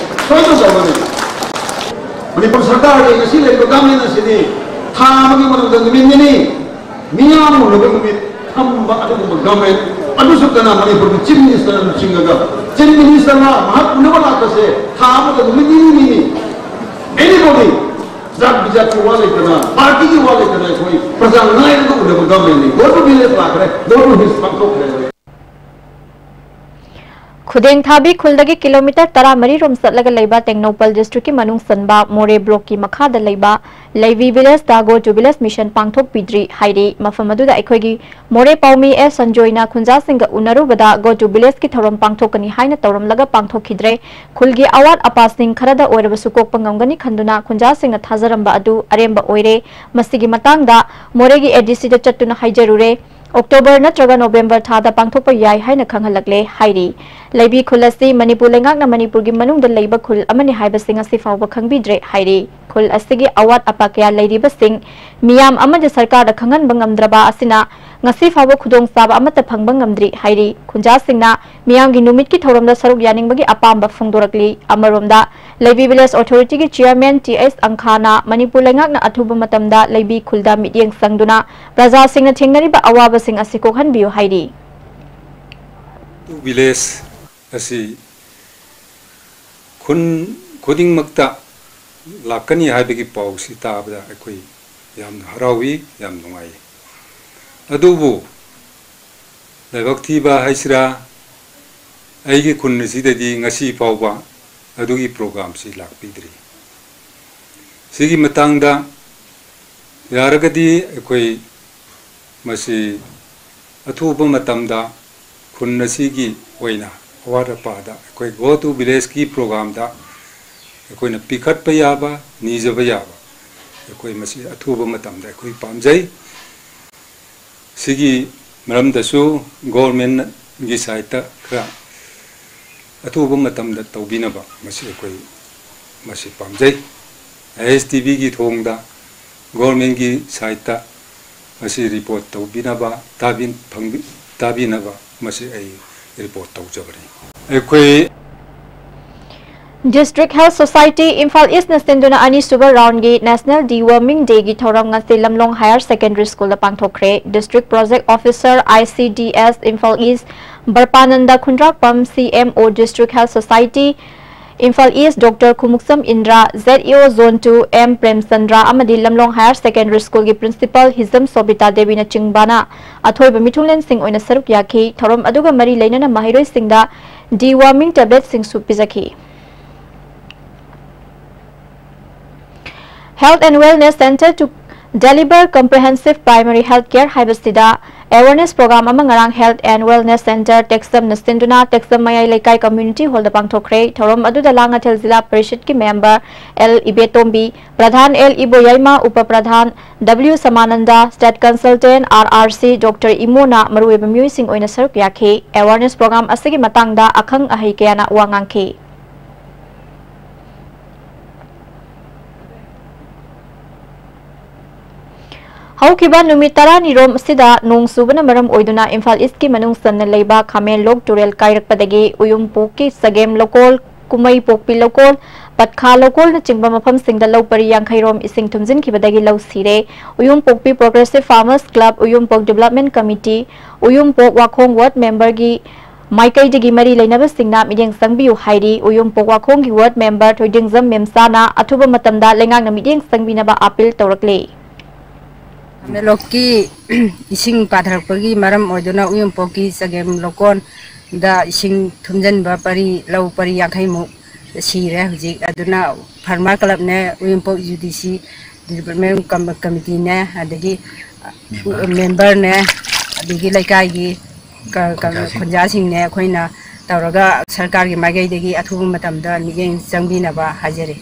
ꯁꯣꯏꯗꯅ ꯇꯧꯒꯅꯤ꯫ ꯃꯅꯤꯄꯨꯔ ꯁꯔꯀꯥꯔꯒꯤ ꯉꯁꯤ ꯂꯩꯔꯤꯕ government ꯑꯁꯤꯗꯤ ꯊꯥ ꯑꯃꯒꯤ ꯃꯅꯨꯡꯗ ꯅꯨꯃꯤꯠ ꯅꯤꯅꯤ ꯃꯤꯌꯥꯝ ꯎꯅꯕ ꯅꯨꯃꯤꯠ ꯊꯝꯕ ꯑꯗꯨꯒꯨꯝꯕ government, ꯑꯗꯨꯁꯨ ꯀꯅꯥ? ꯃꯅꯤꯄꯨꯔꯒꯤ chief minister ꯂꯨꯆꯤꯡꯉꯒ꯫ Chief ministerꯅ ꯃꯍꯥꯛ ꯎꯅꯕ ꯂꯥꯛꯄꯁꯦ ꯊꯥ ꯑꯃꯗ ꯅꯨꯃꯤꯠ ꯅꯤꯅꯤ ꯅꯤꯅꯤ꯫ Anybody, ꯖꯥꯠ ꯕꯤꯖꯥꯠꯀꯤ ꯋꯥ ꯂꯩꯇꯅ, partyꯒꯤ ꯋꯥ ꯂꯩꯇꯅ ꯑꯩꯈꯣꯏ ꯄ꯭ꯔꯖꯥ ꯉꯥꯏꯔꯒ ꯎꯅꯕ governmentꯅꯤ꯫ Go to village ꯂꯥꯛꯈ꯭ꯔꯦ, go to hills ꯄꯥꯡꯊꯣꯛꯈ꯭ꯔꯦ꯫ ꯈꯨꯗꯦꯡꯊꯥꯕꯤ ꯈꯨꯜꯗꯒꯤ ꯀꯤꯂꯣꯃꯤꯇꯔ ꯇꯔꯥꯃꯔꯤ ꯔꯣꯝ ꯆꯠꯂꯒ ꯂꯩꯕ ꯇꯦꯡꯅꯧꯄꯜ districtꯀꯤ ꯃꯅꯨꯡ ꯆꯟꯕ ꯃꯣꯔꯦ blockꯀꯤ ꯃꯈꯥꯗ ꯂꯩꯕ ꯂꯩꯕꯤ villageꯇ Go to village mission ꯄꯥꯡꯊꯣꯛꯄꯤꯗ꯭ꯔꯤ ꯍꯥꯏꯔꯤ꯫ ꯃꯐꯝ ꯑꯗꯨꯗ ꯑꯩꯈꯣꯏꯒꯤ ꯃꯣꯔꯦ ꯄꯥꯎꯃꯤ ꯑꯦꯁ ꯁꯟꯖꯣꯏꯅ ꯈꯨꯟꯖꯥꯁꯤꯡꯒ ꯎꯅꯔꯨꯕꯗ Go to villageꯀꯤ ꯊꯧꯔꯝ ꯄꯥꯡꯊꯣꯛꯀꯅꯤ ꯍꯥꯏꯅ ꯇꯧꯔꯝꯂꯒ ꯄꯥꯡꯊꯣꯛꯈꯤꯗ꯭ꯔꯦ꯫ ꯈꯨꯜꯒꯤ ꯑꯋꯥꯠ ꯑꯄꯥꯁꯤꯡ ꯈꯔꯗ ꯑꯣꯏꯔꯕꯁꯨ ꯀꯣꯛꯄ ꯉꯝꯒꯅꯤ ꯈꯟꯗꯨꯅ ꯈꯨꯟꯖꯥꯁꯤꯡꯅ ꯊꯥꯖꯔꯝꯕ ꯑꯗꯨ ꯑꯔꯦꯝꯕ ꯑꯣꯏꯔꯦ꯫ ꯃꯁꯤꯒꯤ ꯃꯇꯥꯡꯗ ꯃꯣꯔꯦꯒꯤ ꯑꯦ ꯗꯤ ꯁꯤꯗ ꯆꯠꯇꯨꯅ ꯍꯥꯏꯖꯔꯨꯔꯦ꯫ October ꯅꯠꯇ꯭ꯔꯒ November ꯊꯥꯗ ꯄꯥꯡꯊꯣꯛꯄ ꯌꯥꯏ ꯍꯥꯏꯅ ꯈꯪꯍꯜꯂꯛꯂꯦ ꯍꯥꯏꯔꯤ꯫ ꯂꯩꯕꯤ ꯈꯨꯜ ꯑꯁꯤ ꯃꯅꯤꯄꯨꯔ ꯂꯩꯉꯥꯛꯅ ꯃꯅꯤꯄꯨꯔꯒꯤ ꯃꯅꯨꯡꯗ ꯂꯩꯕ ꯈꯨꯜ ꯑꯃꯅꯤ ꯍꯥꯏꯕꯁꯤ ꯉꯁꯤ ꯐꯥꯎꯕ ꯈꯪꯕꯤꯗ꯭ꯔꯦ ꯍꯥꯏꯔꯤ꯫ ꯈꯨꯜ ꯑꯁꯤꯒꯤ ꯑꯋꯥꯠ ꯑꯄꯥ ꯀꯌꯥ ꯂꯩꯔꯤꯕꯁꯤꯡ ꯃꯤꯌꯥꯝ ꯑꯃꯗꯤ ꯁꯔꯀꯥꯔꯗ ꯈꯪꯍꯟꯕ ꯉꯝꯗ꯭ꯔꯕ ꯑꯁꯤꯅ ꯉꯁꯤ ꯐꯥꯎꯕ ꯈꯨꯗꯣꯡꯆꯥꯕ ꯑꯃꯠꯇ ꯐꯪꯕ ꯉꯝꯗ꯭ꯔꯤ ꯍꯥꯏꯔꯤ꯫ ꯈꯨꯟꯖꯥꯁꯤꯡꯅ ꯃꯤꯌꯥꯝꯒꯤ ꯅꯨꯃꯤꯠꯀꯤ ꯊꯧꯔꯝꯗ ꯁꯔꯨꯛ ꯌꯥꯅꯤꯡꯕꯒꯤ ꯑꯄꯥꯝꯕ ꯐꯣꯡꯗꯣꯔꯛꯂꯤ꯫ ꯑꯃꯔꯣꯝꯗ ꯂꯩꯕꯤ ꯚꯤꯂꯦꯖ ꯑꯣꯊꯣꯔꯤꯇꯤꯒꯤ ꯆꯤꯌꯔꯃꯦꯟ ꯇꯤ ꯑꯦꯁ ꯑꯪꯈꯥꯅ ꯃꯅꯤꯄꯨꯔ ꯂꯩꯉꯥꯛꯅ ꯑꯊꯨꯕ ꯃꯇꯝꯗ ꯂꯩꯕꯤ ꯈꯨꯜꯗ ꯃꯤꯠꯌꯦꯡ ꯆꯪꯗꯨꯅ ꯄ꯭ꯔꯖꯥꯁꯤꯡꯅ ꯊꯦꯡꯅꯔꯤꯕ ꯑꯋꯥꯕꯁꯤꯡ ꯑꯁꯤ ꯀꯣꯛꯍꯟꯕꯤꯌꯨ ꯍꯥꯏꯔꯤ꯫ ꯚꯤꯂꯦꯖ ꯑꯁꯤ ꯈꯨꯟ ꯈꯨꯗꯤꯡꯃꯛꯇ ꯂꯥꯛꯀꯅꯤ ꯍꯥꯏꯕꯒꯤ ꯄꯥꯎꯁꯤ ꯇꯥꯕꯗ ꯑꯩꯈꯣꯏ ꯌꯥꯝꯅ ꯍꯔꯥꯎꯏ, ꯌꯥꯝ ꯅꯨꯡꯉꯥꯏ꯫ ꯑꯗꯨꯕꯨ ꯂꯥꯏꯕꯛ ꯊꯤꯕ ꯍꯥꯏꯁꯤꯔꯥ, ꯑꯩꯒꯤ ꯈꯨꯟ ꯑꯁꯤꯗꯗꯤ ꯉꯁꯤ ꯐꯥꯎꯕ ꯑꯗꯨꯒꯤ ꯄ꯭ꯔꯣꯒ꯭ꯔꯥꯝꯁꯤ ꯂꯥꯛꯄꯤꯗ꯭ꯔꯤ꯫ ꯁꯤꯒꯤ ꯃꯇꯥꯡꯗ ꯌꯥꯔꯒꯗꯤ ꯑꯩꯈꯣꯏ ꯃꯁꯤ ꯑꯊꯨꯕ ꯃꯇꯝꯗ ꯈꯨꯟ ꯑꯁꯤꯒꯤ ꯑꯣꯏꯅ ꯑꯋꯥꯠ ꯑꯄꯥꯗ ꯑꯩꯈꯣꯏ Go to Village ꯀꯤ ꯄ꯭ꯔꯣꯒ꯭ꯔꯥꯝꯗ ꯑꯩꯈꯣꯏꯅ ꯄꯤꯈꯠꯄ ꯌꯥꯕ, ꯅꯤꯖꯕ ꯌꯥꯕ, ꯑꯩꯈꯣꯏ ꯃꯁꯤ ꯑꯊꯨꯕ ꯃꯇꯝꯗ ꯑꯩꯈꯣꯏ ꯄꯥꯝꯖꯩ꯫ ꯁꯤꯒꯤ ꯃꯔꯝꯗꯁꯨ ꯒꯣꯔꯃꯦꯟꯒꯤ ꯁꯥꯏꯠꯇ ꯈꯔ ꯑꯊꯨꯕ ꯃꯇꯝꯗ ꯇꯧꯕꯤꯅꯕ ꯃꯁꯤ ꯑꯩꯈꯣꯏ ꯃꯁꯤ ꯄꯥꯝꯖꯩ꯫ ꯑꯥꯏ ꯑꯦꯁ ꯇꯤ ꯚꯤꯒꯤ ꯊꯣꯡꯗ ꯒꯣꯔꯃꯦꯟꯒꯤ ꯁꯥꯏꯠꯇ ꯃꯁꯤ ꯔꯤꯄꯣꯔꯠ ꯇꯧꯕꯤꯅꯕ, ꯇꯥꯕꯤ-, ꯐꯪꯕꯤ-, ꯇꯥꯕꯤꯅꯕ ꯃꯁꯤ ꯑꯩ ꯔꯤꯄꯣꯔꯠ ꯇꯧꯖꯕꯅꯤ꯫ ꯑꯩꯈꯣꯏ District Health Society Imphal East ꯅ ꯁꯤꯟꯗꯨꯅ ꯑꯅꯤꯁꯨꯕ round ꯒꯤ National Deworming Day ꯒꯤ ꯊꯧꯔꯝ ꯉꯁꯤ ꯂꯝꯂꯣꯡ Higher Secondary School the ꯄꯥꯡꯊꯣꯛꯈ꯭ꯔꯦ꯫ District Project Officer I C D S Imphal East ꯕꯔꯄꯥꯅꯟꯗ Khundrakpam, C M O District Health Society Imphal East Doctor Khumukcham ꯏꯟꯗ꯭ꯔ, Z E O Zone two M Premchandra ꯑꯃꯗꯤ ꯂꯝꯂꯣꯡ Higher Secondary School ꯒꯤ Principal ꯍꯤꯖꯝ ꯁꯣꯕꯤꯇꯥ ꯗꯦꯕꯤꯅꯆꯤꯡꯕꯅ ꯑꯊꯣꯏꯕ ꯃꯤꯊꯨꯡꯂꯦꯟꯁꯤꯡ ꯑꯣꯏꯅ ꯁꯔꯨꯛ ꯌꯥꯈꯤ꯫ ꯊꯧꯔꯝ ꯑꯗꯨꯒ ꯃꯔꯤ ꯂꯩꯅꯅ ꯃꯍꯩꯔꯣꯏꯁꯤꯡꯗ deworming tablet ꯁꯤꯡꯁꯨ ꯄꯤꯖꯈꯤ꯫ Health and Wellness Center to Delibird Comprehensive Primary Health Care ꯍꯥꯏꯕꯁꯤꯗ awareness program ꯑꯃ ꯉꯔꯥꯡ Health and Wellness Center ꯇꯦꯛꯆꯝꯅ ꯁꯤꯟꯗꯨꯅ ꯇꯦꯛꯆꯝ ꯃꯌꯥꯏ ꯂꯩꯀꯥꯏ community hall ꯗ ꯄꯥꯡꯊꯣꯛꯈ꯭ꯔꯦ꯫ ꯊꯧꯔꯝ ꯑꯗꯨꯗ ꯂꯥꯡꯉꯊꯦꯜ ꯖꯤꯂꯥ ꯄꯔꯤꯁꯠꯀꯤ member ꯑꯦꯜ ꯏꯕꯦꯇꯣꯝꯕꯤ, ꯄ꯭ꯔꯙꯥꯟ ꯑꯦꯜ ꯏꯕꯣꯌꯥꯏꯃ, ꯎꯄ ꯄ꯭ꯔꯙꯥꯟ W Samananda, state consultant R R C doctor ꯏꯃꯣꯅ ꯃꯔꯨꯑꯣꯏꯕ ꯃꯤꯑꯣꯏꯁꯤꯡ ꯑꯣꯏꯅ ꯁꯔꯨꯛ ꯌꯥꯈꯤ꯫ Awareness program ꯑꯁꯤꯒꯤ ꯃꯇꯥꯡꯗ ꯑꯈꯪ ꯑꯍꯩ ꯀꯌꯥꯅ ꯋꯥ ꯉꯥꯡꯈꯤ꯫ ꯍꯧꯈꯤꯕ ꯅꯨꯃꯤꯠ ꯇꯔꯥꯅꯤꯔꯣꯝ ꯑꯁꯤꯗ ꯅꯣꯡ ꯆꯨꯕꯅ ꯃꯔꯝ ꯑꯣꯏꯗꯨꯅ ꯏꯝꯐꯥꯜ ꯏꯁꯀꯤ ꯃꯅꯨꯡ ꯆꯟꯅ ꯂꯩꯕ ꯈꯥꯃꯦꯟꯂꯣꯛ ꯇꯨꯔꯦꯜ ꯀꯥꯏꯔꯛꯄꯗꯒꯤ ꯎꯌꯨꯝꯄꯣꯛꯀꯤ ꯆꯒꯦꯝ ꯂꯧꯀꯣꯜ, ꯀꯨꯃꯩ ꯄꯣꯛꯄꯤ ꯂꯧꯀꯣꯜ, ꯄꯠꯈꯥ ꯂꯧꯀꯣꯜꯅꯆꯤꯡꯕ ꯃꯐꯝꯁꯤꯡꯗ ꯂꯧ ꯄꯔꯤ ꯌꯥꯡꯈꯩ ꯔꯣꯝ ꯏꯁꯤꯡ ꯊꯨꯝꯖꯤꯟꯈꯤꯕꯗꯒꯤ ꯂꯧ ꯁꯤꯔꯦ꯫ ꯎꯌꯨꯝꯄꯣꯛꯄꯤ Progressive Farmers Club, ꯎꯌꯨꯝꯄꯣꯛ Development Committee, ꯎꯌꯨꯝꯄꯣꯛ ꯋꯥꯈꯣꯡ ward member ꯒꯤ ꯃꯥꯏꯀꯩꯗꯒꯤ ꯃꯔꯤ ꯂꯩꯅꯕꯁꯤꯡꯅ ꯃꯤꯠꯌꯦꯡ ꯆꯪꯕꯤꯌꯨ ꯍꯥꯏꯔꯤ꯫ ꯎꯌꯨꯝꯄꯣꯛ ꯋꯥꯈꯣꯡꯒꯤ ward member ꯊꯣꯏꯗꯤꯡꯖꯝ ꯃꯦꯝꯆꯥꯅ ꯑꯊꯨꯕ ꯃꯇꯝꯗ ꯂꯩꯉꯥꯛꯅ ꯃꯤꯠꯌꯦꯡ ꯆꯪꯕꯤꯅꯕ appeal ꯇꯧꯔꯛꯂꯤ꯫ ꯈꯥꯃꯦꯟꯂꯣꯛꯀꯤ ꯏꯁꯤꯡ ꯄꯥꯊꯔꯛꯄꯒꯤ ꯃꯔꯝ ꯑꯣꯏꯗꯨꯅ ꯎꯌꯨꯝꯄꯣꯛꯀꯤ ꯆꯒꯦꯝ ꯂꯧꯀꯣꯟꯗ ꯏꯁꯤꯡ ꯊꯨꯝꯖꯤꯟꯕ ꯄꯔꯤ, ꯂꯧ ꯄꯔꯤ ꯌꯥꯡꯈꯩꯃꯨꯛ ꯁꯤꯔꯦ ꯍꯧꯖꯤꯛ꯫ ꯑꯗꯨꯅ Farmer Club ꯅꯦ, ꯎꯌꯨꯝꯄꯣꯛ ꯌꯨ ꯗꯤ ꯁꯤ Development Com-, Committee ꯅꯦ, ꯑꯗꯒꯤ member ꯅꯦ, ꯑꯗꯒꯤ ꯂꯩꯀꯥꯏꯒꯤ ꯀ-, ꯀ-, ꯈꯨꯟꯖꯥꯁꯤꯡꯅꯦ, ꯑꯩꯈꯣꯏꯅ ꯇꯧꯔꯒ ꯁꯔꯀꯥꯔꯒꯤ ꯃꯥꯏꯀꯩꯗꯒꯤ ꯑꯊꯨꯕ ꯃꯇꯝꯗ ꯃꯤꯠꯌꯦꯡ ꯆꯪꯕꯤꯅꯕ ꯍꯥꯏꯖꯔꯤ꯫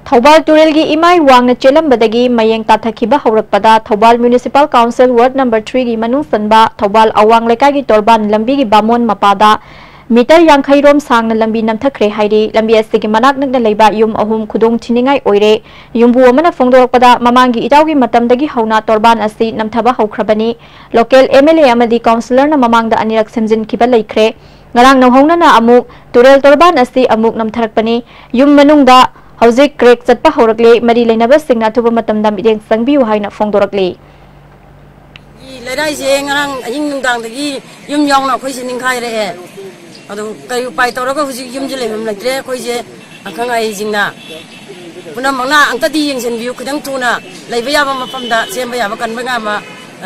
ꯊꯧꯕꯥꯜ ꯇꯨꯔꯦꯜꯒꯤ ꯏꯃꯥꯏ ꯋꯥꯡꯅ ꯆꯦꯜꯂꯝꯕꯗꯒꯤ ꯃꯌꯦꯡ ꯇꯥꯊꯈꯤꯕ ꯍꯧꯔꯛꯄꯗ Thoubal Municipal Council Ward number three ꯒꯤ ꯃꯅꯨꯡ ꯆꯟꯕ ꯊꯧꯕꯥꯜ ꯑꯋꯥꯡ ꯂꯩꯀꯥꯏꯒꯤ ꯇꯣꯔꯕꯥꯟ ꯂꯝꯕꯤꯒꯤ ꯕꯥꯃꯣꯟ ꯃꯄꯥꯗ meter ꯌꯥꯡꯈꯩ ꯔꯣꯝ ꯁꯥꯡꯅ ꯂꯝꯕꯤ ꯅꯝꯊꯈ꯭ꯔꯦ ꯍꯥꯏꯔꯤ꯫ ꯂꯝꯕꯤ ꯑꯁꯤꯒꯤ ꯃꯅꯥꯛ ꯅꯛꯅ ꯂꯩꯕ ꯌꯨꯝ ꯑꯍꯨꯝ ꯈꯨꯗꯣꯡ ꯊꯤꯅꯤꯡꯉꯥꯏ ꯑꯣꯏꯔꯦ꯫ ꯌꯨꯝꯕꯨ ꯑꯃꯅ ꯐꯣꯡꯗꯣꯔꯛꯄꯗ, ꯃꯃꯥꯡꯒꯤ ꯏꯔꯥꯎꯒꯤ ꯃꯇꯝꯗꯒꯤ ꯍꯧꯅ ꯇꯣꯔꯕꯥꯟ ꯑꯁꯤ ꯅꯝꯊꯕ ꯍꯧꯈ꯭ꯔꯕꯅꯤ꯫ Local M L A ꯑꯃꯗꯤ councillor ꯅ ꯃꯃꯥꯡꯗ ꯑꯅꯤꯔꯛ ꯁꯦꯝꯖꯤꯟꯈꯤꯕ ꯂꯩꯈ꯭ꯔꯦ꯫ ꯉꯔꯥꯡ ꯅꯧꯍꯧꯅꯅ ꯑꯃꯨꯛ ꯇꯨꯔꯦꯜ ꯇꯣꯔꯕꯥꯟ ꯑꯁꯤ ꯑꯃꯨꯛ ꯅꯝꯊꯔꯛꯄꯅꯤ꯫ ꯌꯨꯝ ꯃꯅꯨꯡꯗ ꯍꯧꯖꯤꯛ crack ꯆꯠꯄ ꯍꯧꯔꯛꯂꯦ꯫ ꯃꯔꯤ ꯂꯩꯅꯕꯁꯤꯡꯅ ꯑꯊꯨꯕ ꯃꯇꯝꯗ ꯃꯤꯠꯌꯦꯡ ꯆꯪꯕꯤꯌꯨ ꯍꯥꯏꯅ ꯐꯣꯡꯗꯣꯔꯛꯂꯤ꯫ ꯂꯩꯔꯥꯏꯁꯦ ꯉꯔꯥꯡ ꯑꯍꯤꯡ ꯅꯨꯡꯗꯥꯡꯗꯒꯤ ꯌꯨꯝ ꯌꯥꯎꯅ ꯑꯩꯈꯣꯏꯁꯦ ꯅꯤꯡꯈꯥꯏꯔꯛꯑꯦ꯫ ꯑꯗꯨ ꯀꯔꯤ ꯎꯄꯥꯏ ꯇꯧꯔꯒ ꯍꯧꯖꯤꯛ ꯌꯨꯝꯁꯦ ꯂꯩꯐꯝ ꯂꯩꯇ꯭ꯔꯦ꯫ ꯑꯩꯈꯣꯏꯁꯦ ꯑꯈꯪ ꯑꯍꯩꯁꯤꯡꯅ ꯄꯨꯝꯅꯃꯛꯅ ꯑꯝꯇꯗꯤ ꯌꯦꯡꯁꯤꯟꯕꯤꯌꯨ, ꯈꯤꯇꯪ ꯊꯨꯅ ꯂꯩꯕ ꯌꯥꯕ ꯃꯐꯝꯗ ꯁꯦꯝꯕ ꯌꯥꯕ, ꯀꯟꯕ ꯉꯝꯕ,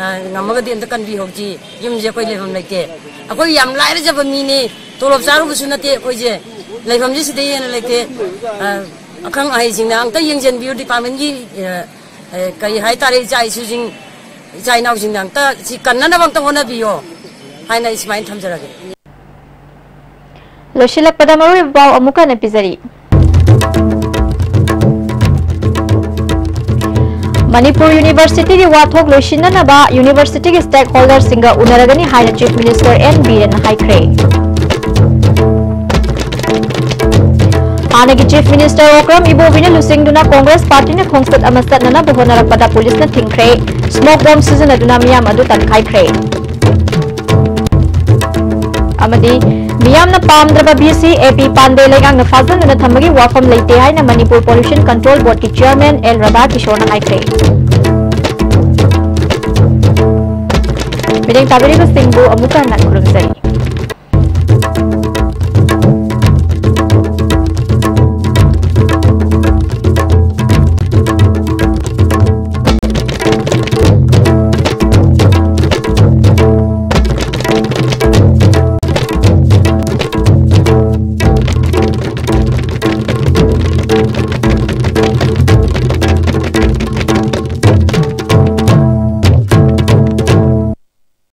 ꯑ, ꯉꯝꯃꯒꯗꯤ ꯑꯝꯇ ꯀꯟꯕꯤꯍꯧꯁꯤ꯫ ꯌꯨꯝꯁꯦ ꯑꯩꯈꯣꯏ ꯂꯩꯐꯝ ꯂꯩꯇꯦ꯫ ꯑꯩꯈꯣꯏ ꯌꯥꯝ ꯂꯥꯏꯔꯖꯕ ꯃꯤꯅꯤ, ꯇꯣꯂꯣꯞ ꯆꯥꯔꯨꯕꯁꯨ ꯅꯠꯇꯦ꯫ ꯑꯩꯈꯣꯏꯁꯦ ꯂꯩꯐꯝꯁꯦ ꯁꯤꯗꯩ ꯍꯦꯟꯅ ꯂꯩꯇꯦ꯫ ꯑ, ꯑꯈꯪ ꯑꯍꯩꯁꯤꯡꯅ ꯑꯝꯇ ꯌꯦꯡꯁꯤꯟꯕꯤꯌꯨ, ꯗꯤꯄꯥꯔꯠꯃꯦꯟꯒꯤ, ꯑ, ꯑ, ꯀꯔꯤ ꯍꯥꯏꯇꯥꯔꯦ, ꯏꯆꯥ ꯏꯁꯨꯁꯤꯡ, ꯏꯆꯥ ꯏꯅꯥꯎꯁꯤꯡꯅ ꯑꯝꯇ ꯁꯤ ꯀꯟꯅꯅꯕ ꯑꯝꯇ ꯍꯣꯠꯅꯕꯤꯌꯣ ꯍꯥꯏꯅ ꯑꯩ ꯁꯨꯃꯥꯏꯅ ꯊꯝꯖꯔꯒꯦ꯫ ꯂꯣꯏꯁꯤꯜꯂꯛꯄꯗ ꯃꯔꯨꯑꯣꯏꯕ ꯄꯥꯎ ꯑꯃꯨꯛ ꯍꯟꯅ ꯄꯤꯖꯔꯤ꯫ ꯃꯅꯤꯄꯨꯔ ꯌꯨꯅꯤꯚꯔꯁꯤꯇꯤꯒꯤ ꯋꯥꯊꯣꯛ ꯂꯣꯏꯁꯤꯟꯅꯅꯕ ꯌꯨꯅꯤꯚꯔꯁꯤꯇꯤꯒꯤ stakeholderꯁꯤꯡꯒ ꯎꯅꯔꯒꯅꯤ ꯍꯥꯏꯅ Chief Minister N ꯕꯤꯔꯦꯟꯅ ꯍꯥꯏꯈ꯭ꯔꯦ꯫ ꯍꯥꯟꯅꯒꯤ Chief Minister ꯑꯣꯀ꯭ꯔꯝ ꯏꯕꯣꯕꯤꯅ ꯂꯨꯆꯤꯡꯗꯨꯅ Congress partyꯅ ꯈꯣꯡꯆꯠ ꯑꯃ ꯆꯠꯅꯅꯕ ꯍꯣꯠꯅꯔꯛꯄꯗ ꯄꯨꯂꯤꯁꯅ ꯊꯤꯡꯈ꯭ꯔꯦ꯫ Smoke bomb ꯁꯤꯖꯤꯟꯅꯗꯨꯅ ꯃꯤꯌꯥꯝ ꯑꯗꯨ ꯇꯥꯟꯈꯥꯏꯈ꯭ꯔꯦ꯫ ꯑꯃꯗꯤ ꯃꯤꯌꯥꯝꯅ ꯄꯥꯝꯗ꯭ꯔꯕ ꯚꯤ ꯁꯤ ꯑꯦ ꯄꯤ ꯄꯥꯟꯗꯦ ꯂꯩꯉꯥꯛꯅ ꯐꯥꯖꯤꯟꯗꯨꯅ ꯊꯝꯕꯒꯤ ꯋꯥꯐꯝ ꯂꯩꯇꯦ ꯍꯥꯏꯅ ꯃꯅꯤꯄꯨꯔ Pollution Control Boardꯀꯤ Chairman ꯑꯦꯜ ꯔꯥꯙꯥꯀꯤꯁꯣꯔꯅ ꯍꯥꯏꯈ꯭ꯔꯦ꯫ ꯃꯤꯠꯌꯦꯡ ꯇꯥꯕꯤꯔꯤꯕꯁꯤꯡꯕꯨ ꯑꯃꯨꯛꯀ ꯍꯟꯅ ꯈꯨꯔꯨꯝꯖꯔꯤ꯫